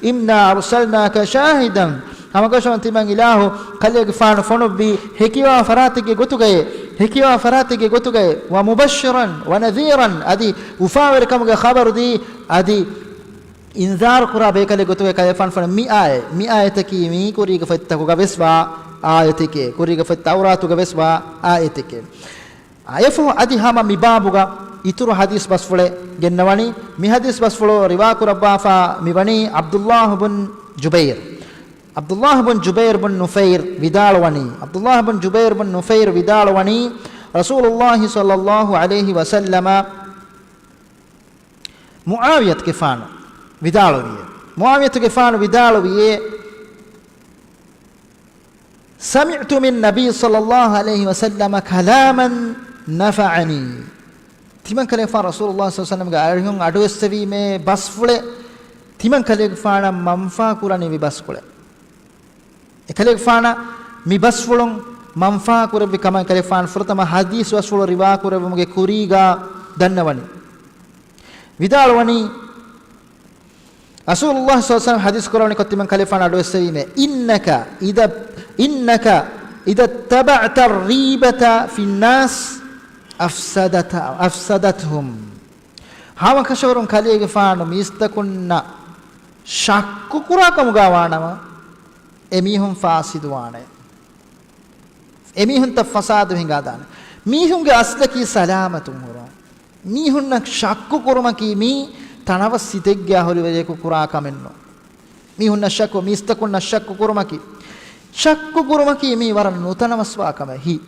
إنا أرسلناك شاهدا، ހަމަކަށަވަރުން ތިމަން އިލާހު ކަލޭގެފާނު ފޮނުއްވީ ހެކިވާ ފަރާތެއްގެ ގޮތުގައޭ، ހެކިވާ ފަރާތެއްގެ ގޮތުގައޭ، ومبشرا ونذيرا، އަދި އުފާވެރިކަމުގެ ޚަބަރު ދީ، އަދި އިންޒާރު ކުރާ ބޭކަލެއް ގޮތުގައި ކަލޭގެފާނު ފޮނުއްވި މި އާޔަތް، މި އާޔަތަކީ މީ ކުރީގެ ފޮތްތަކުގަ ވެސްވާ އާޔަތެކޭ، ކުރީގެ ފޮތް ތައުރާތުގަ ވެސްވާ އާޔަތެކޭ. އެފޯ އަދި ހަމަ މި ބާބުގަ އިތުރު ޙަދީޘް ބަސްފުޅެއް ގެންނަވަނީ. މި ޙަދީޘް ބަސްފުޅު ރިވާ ކުރައްވާފަ މިވަނީ ޢަބްދުﷲ ބުން ޖުބައިރު. ޢަބްދުﷲ ބުން ޖުބައިރު ބުން ނުފައިރު ވިދާޅުވަނީ، ޢަބްދުﷲ ބުން ޖުބައިރު ބުން ނުފައިރު ވިދާޅުވަނީ، ރަސޫލުﷲ ޞައްލަﷲ ޢަލައިހި ވަސައްލަމަ މުޢާވިޔަތުގެފާނު ވިދާޅުވިއޭ. މުޢާވިޔަތުގެފާނު ވިދާޅުވިއޭ، سمعت من النبي صلى الله عليه وسلم كلاما نفعني. ތިމަން ކަލޭގެފާނު ރަސޫލުﷲ ޞައްލަﷲ ޢަލައިހި ވަސައްލަމްގެ އަރިހުން އަޑުއެއްސެވީމޭ ބަސްފުޅެއް ތިމަން ކަލޭގެފާނަށް މަންފާ ކުރަނިވި ބަސްފުޅެއް. އެކަލޭގެފާނަށް މި ބަސްފުޅުން މަންފާ ކުރެއްވި ކަމަށް ކަލޭގެފާނު ފުރަތަމަ ޙަދީޘް ބަސްފުޅު ރިވާ ކުރެއްވުމުގެ ކުރީގަ ދަންނަވަނީ. ވިދާޅުވަނީ، ރަސޫލުﷲ ޞައްލަﷲ ޢަލައިހި ވަސައްލަމް ޙަދީޘް ކުރަވަނިކޮށް ތިމަން ކަލޭގެފާނު އަޑުއެއްސެވީމޭ، إنك إذا، إنك إذا اتبعت الريبة في الناس أفسدت، أفسدتهم. ހަމަކަށަވަރުން ކަލޭގެފާނު މީސްތަކުންނަށް ޝައްކު ކުރާ ކަމުގަ ވާނަމަ، އެމީހުން ފާސިދުވާނެ. އެމީހުންތައް ފަސާދަ ހިނގާދާނެ. މީހުންގެ އަސްލަކީ ސަލާމަތުން ހުރުން. މީހުންނަށް ޝައްކު ކުރުމަކީ މީ ތަނަވަސް ސިތެއްގެ އަހުލުވެރިޔަކު ކުރާ ކަމެއްނު. މީހުންނަށް ޝައްކު، މީސްތަކުންނަށް ޝައްކު ކުރުމަކީ. ޝައްކު ކުރުމަކީ މީ ވަރަށް ނުތަނަވަސްވާ ކަމެއް. ހި-،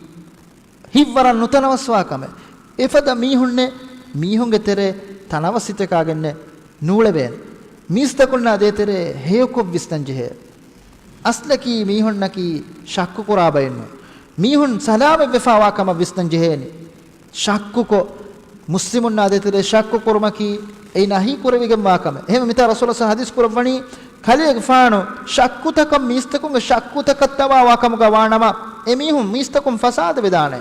ހިތްވަރަށް ނުތަނަވަސްވާ ކަމެއް. އެފަދަ މީހުންނެއް މީހުންގެ ތެރޭ ތަނަވަސް ހިތަކާގެންނެއް ނޫޅެވޭނެ. މީސްތަކުންނާ ދޭތެރޭ ހެޔޮކޮށް ވިސްނަން ޖެހޭ. އަސްލަކީ މީހުންނަކީ ޝައްކު ކުރާ ބައެއްނު. މީހުން ސަލާމަތްވެފާވާ ކަމަށް ވިސްނަން ޖެހޭނެ. ޝައްކުކޮށް، މުސްލިމުންނާ ދޭތެރޭ ޝައްކު ކުރުމަކީ އެއީ ނަހީ ކުރެވިގެންވާ ކަމެއް. އެހެންވެ މިތާ ރަސޫލާ ޞައް ޙަދީޘް ކުރައްވަނީ، ކަލޭގެފާނު ޝައްކުތަކަށް، މީސްތަކުންގެ ޝައްކުތަކަށް ދަވާވާ ކަމުގަ ވާނަމަ، އެމީހުން މީސްތަކުން ފަސާދަ ވެދާނެ.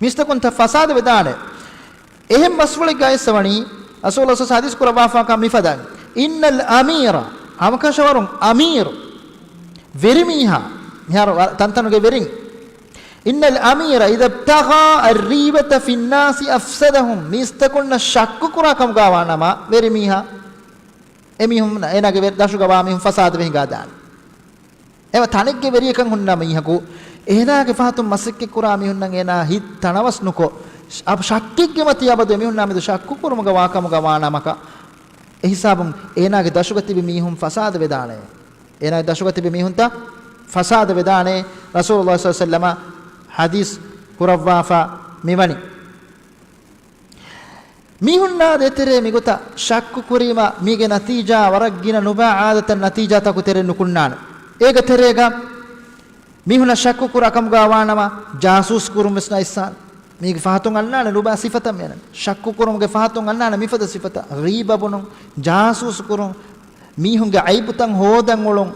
މީސްތަކުން ތަ-، ފަސާދަ ވެދާނެ. އެހެން ބަސްފުޅެއްގައި އައިސްފަވަނީ، ރަސޫލާ ޞައް ޙަދީޘް ކުރައްވާފާކަން މިފަދައިން، إن الأمير، ހަމަކަށަވަރުން އަމީރު، ވެރިމީހާ، މިހާރު ވަ-، ތަންތަނުގެ ވެރިން، إن الأمير إذا ابتغى الريبة في الناس أفسدهم، މީސްތަކުންނަށް ޝައްކު ކުރާ ކަމުގަ ވާނަމަ، ވެރިމީހާ، އެމީހުން، އޭނާގެ ވެ-، ދަށުގަ ވާ މީހުން ފަސާދަވެ ހިނގާދާނެ. އެވަ ތަނެއްގެ ވެރިޔަކަށް ހުންނަ މީހަކު، އޭނާގެ ފަހަތުން މަސައްކަތް ކުރާ މީހުންނަށް އޭނާ ހިތް ތަނަވަސް ނުކޮށް، ޝަ-، ޝައްކެއްގެ މަތީ އަބަދު އެމީހުންނާ މެދު ޝައްކު ކުރުމުގަ ވާ ކަމުގަ ވާނަމަކަށް، އެހިސާބުން އޭނާގެ ދަށުގަ ތިބި މީހުން ފަސާދަ ވެދާނެ. އޭނާގެ ދަށުގަ ތިބި މީހުންތައް ފަސާދަ ވެދާނެ. ރަސޫލުﷲ ޞައްލަﷲު ޢަލައިހި ވަސައްލަމަ ޙަދީޘް ކުރައްވާފަ މިވަނީ. މީހުންނާ ދޭތެރޭ މިގޮތަށް ޝައްކު ކުރީމަ، މީގެ ނަތީޖާ ވަރަށް ގިނަ ނުބައި އާދަތައް ނަތީޖާތަކު ތެރެއިން ނުކުންނާނެ. އޭގެ ތެރޭގަ މީހުންނަށް ޝައްކު ކުރާ ކަމުގަ ވާނަމަ، ޖާސޫސް ކުރުން ވެސް ނައިސްސާނެ. މީގެ ފަހަތުން އަންނާނެ ނުބައި ސިފަތައް މިއަންނަނީ. ޝައްކު ކުރުމުގެ ފަހަތުން އަންނާނެ މިފަދަ ސިފަތައް. ޣީބަ ބުނުން، ޖާސޫސް ކުރުން، މީހުންގެ އައިބުތައް ހޯދަން އުޅުން.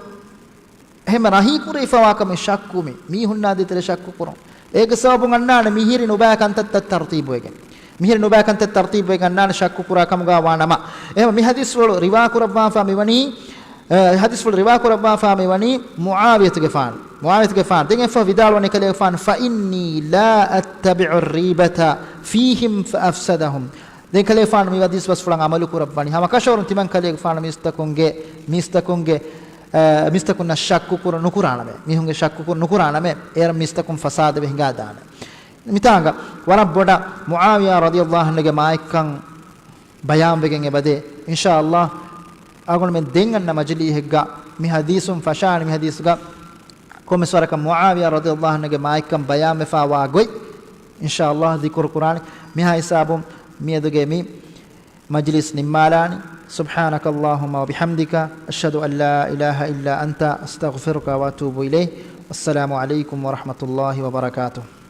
އެހެން ނަހީ ކުރެވިފަވާ ކަމެއް ޝައްކު މި-، މީހުންނާ ދޭތެރޭ ޝައްކު ކުރުން. އޭގެ ސަބަބުން އަންނާނެ މިހިރި ނުބައި ކަންތައްތައް ތަރުތީބުވެގެން. މިހިރި ނުބައި ކަންތައް ތަރުތީބުވެގެން އަންނާނެ ޝައްކު ކުރާ ކަމުގަ ވާނަމަ. އެހެން މި ޙަދީޘްފުޅު ރިވާ ކުރައްވާފަ މިވަނީ، އަ، ޙަދީޘްފުޅު ރިވާ ކުރައްވާފަ މިވަނީ މުޢާވިޔަތުގެފާނު. މުޢާވިޔަތުގެފާނު. ދެން އެއަށްފަހު ވިދާޅުވަނީ ކަލޭގެފާނު، فإني لا أتبع الريبة فيهم فأفسدهم. ދެން ކަލޭގެފާނު މި ޙަދީޘް ބަސްފުޅަށް ޢަމަލު ކުރައްވަނީ. ހަމަކަށަވަރުން ތިމަން ކަލޭގެފާނު މީސްތަކުންގެ، މީސްތަކުންގެ، އަ، މީސްތަކުންނަށް ޝައްކު ކުރު ނުކުރާނަމޭ. މީހުންގެ ޝައްކު ކުރު ނުކުރާނަމޭ. އޭރަށް މީސްތަކުން ފަސާދަވެ ހިނގާދާނެ. މިތާނގަ ވަރަށް ބޮޑަށް މުޢާވިޔާ ރަޟިޔަﷲު ޢަންހުގެ މާތްކަން ބަޔާންވެގެން އެބަދޭ. އިންޝާﷲ، އަޅުގަނޑުމެން ދެން އަންނަ މަޖިލީހެއްގަ މި ޙަދީޘުން ފަށާނެ، މި ޙަދީޘްގަ ކޮންމެސް ވަރަކަށް މުޢާވިޔާ ރަޟިޔަﷲު ޢަންހުގެ މާތްކަން ބަޔާންވެފައިވާ ގޮތް، އިންޝާﷲ، ޛިކުރު ކުރާނެ. މިހާ ހިސާބުން މިއަދުގެ މި މަޖިލިސް ނިންމާލާނީ. سبحانك اللهم وبحمدك، أشهد أن لا إله إلا أنت، أستغفرك وأتوب إليك. والسلام عليكم ورحمة الله وبركاته.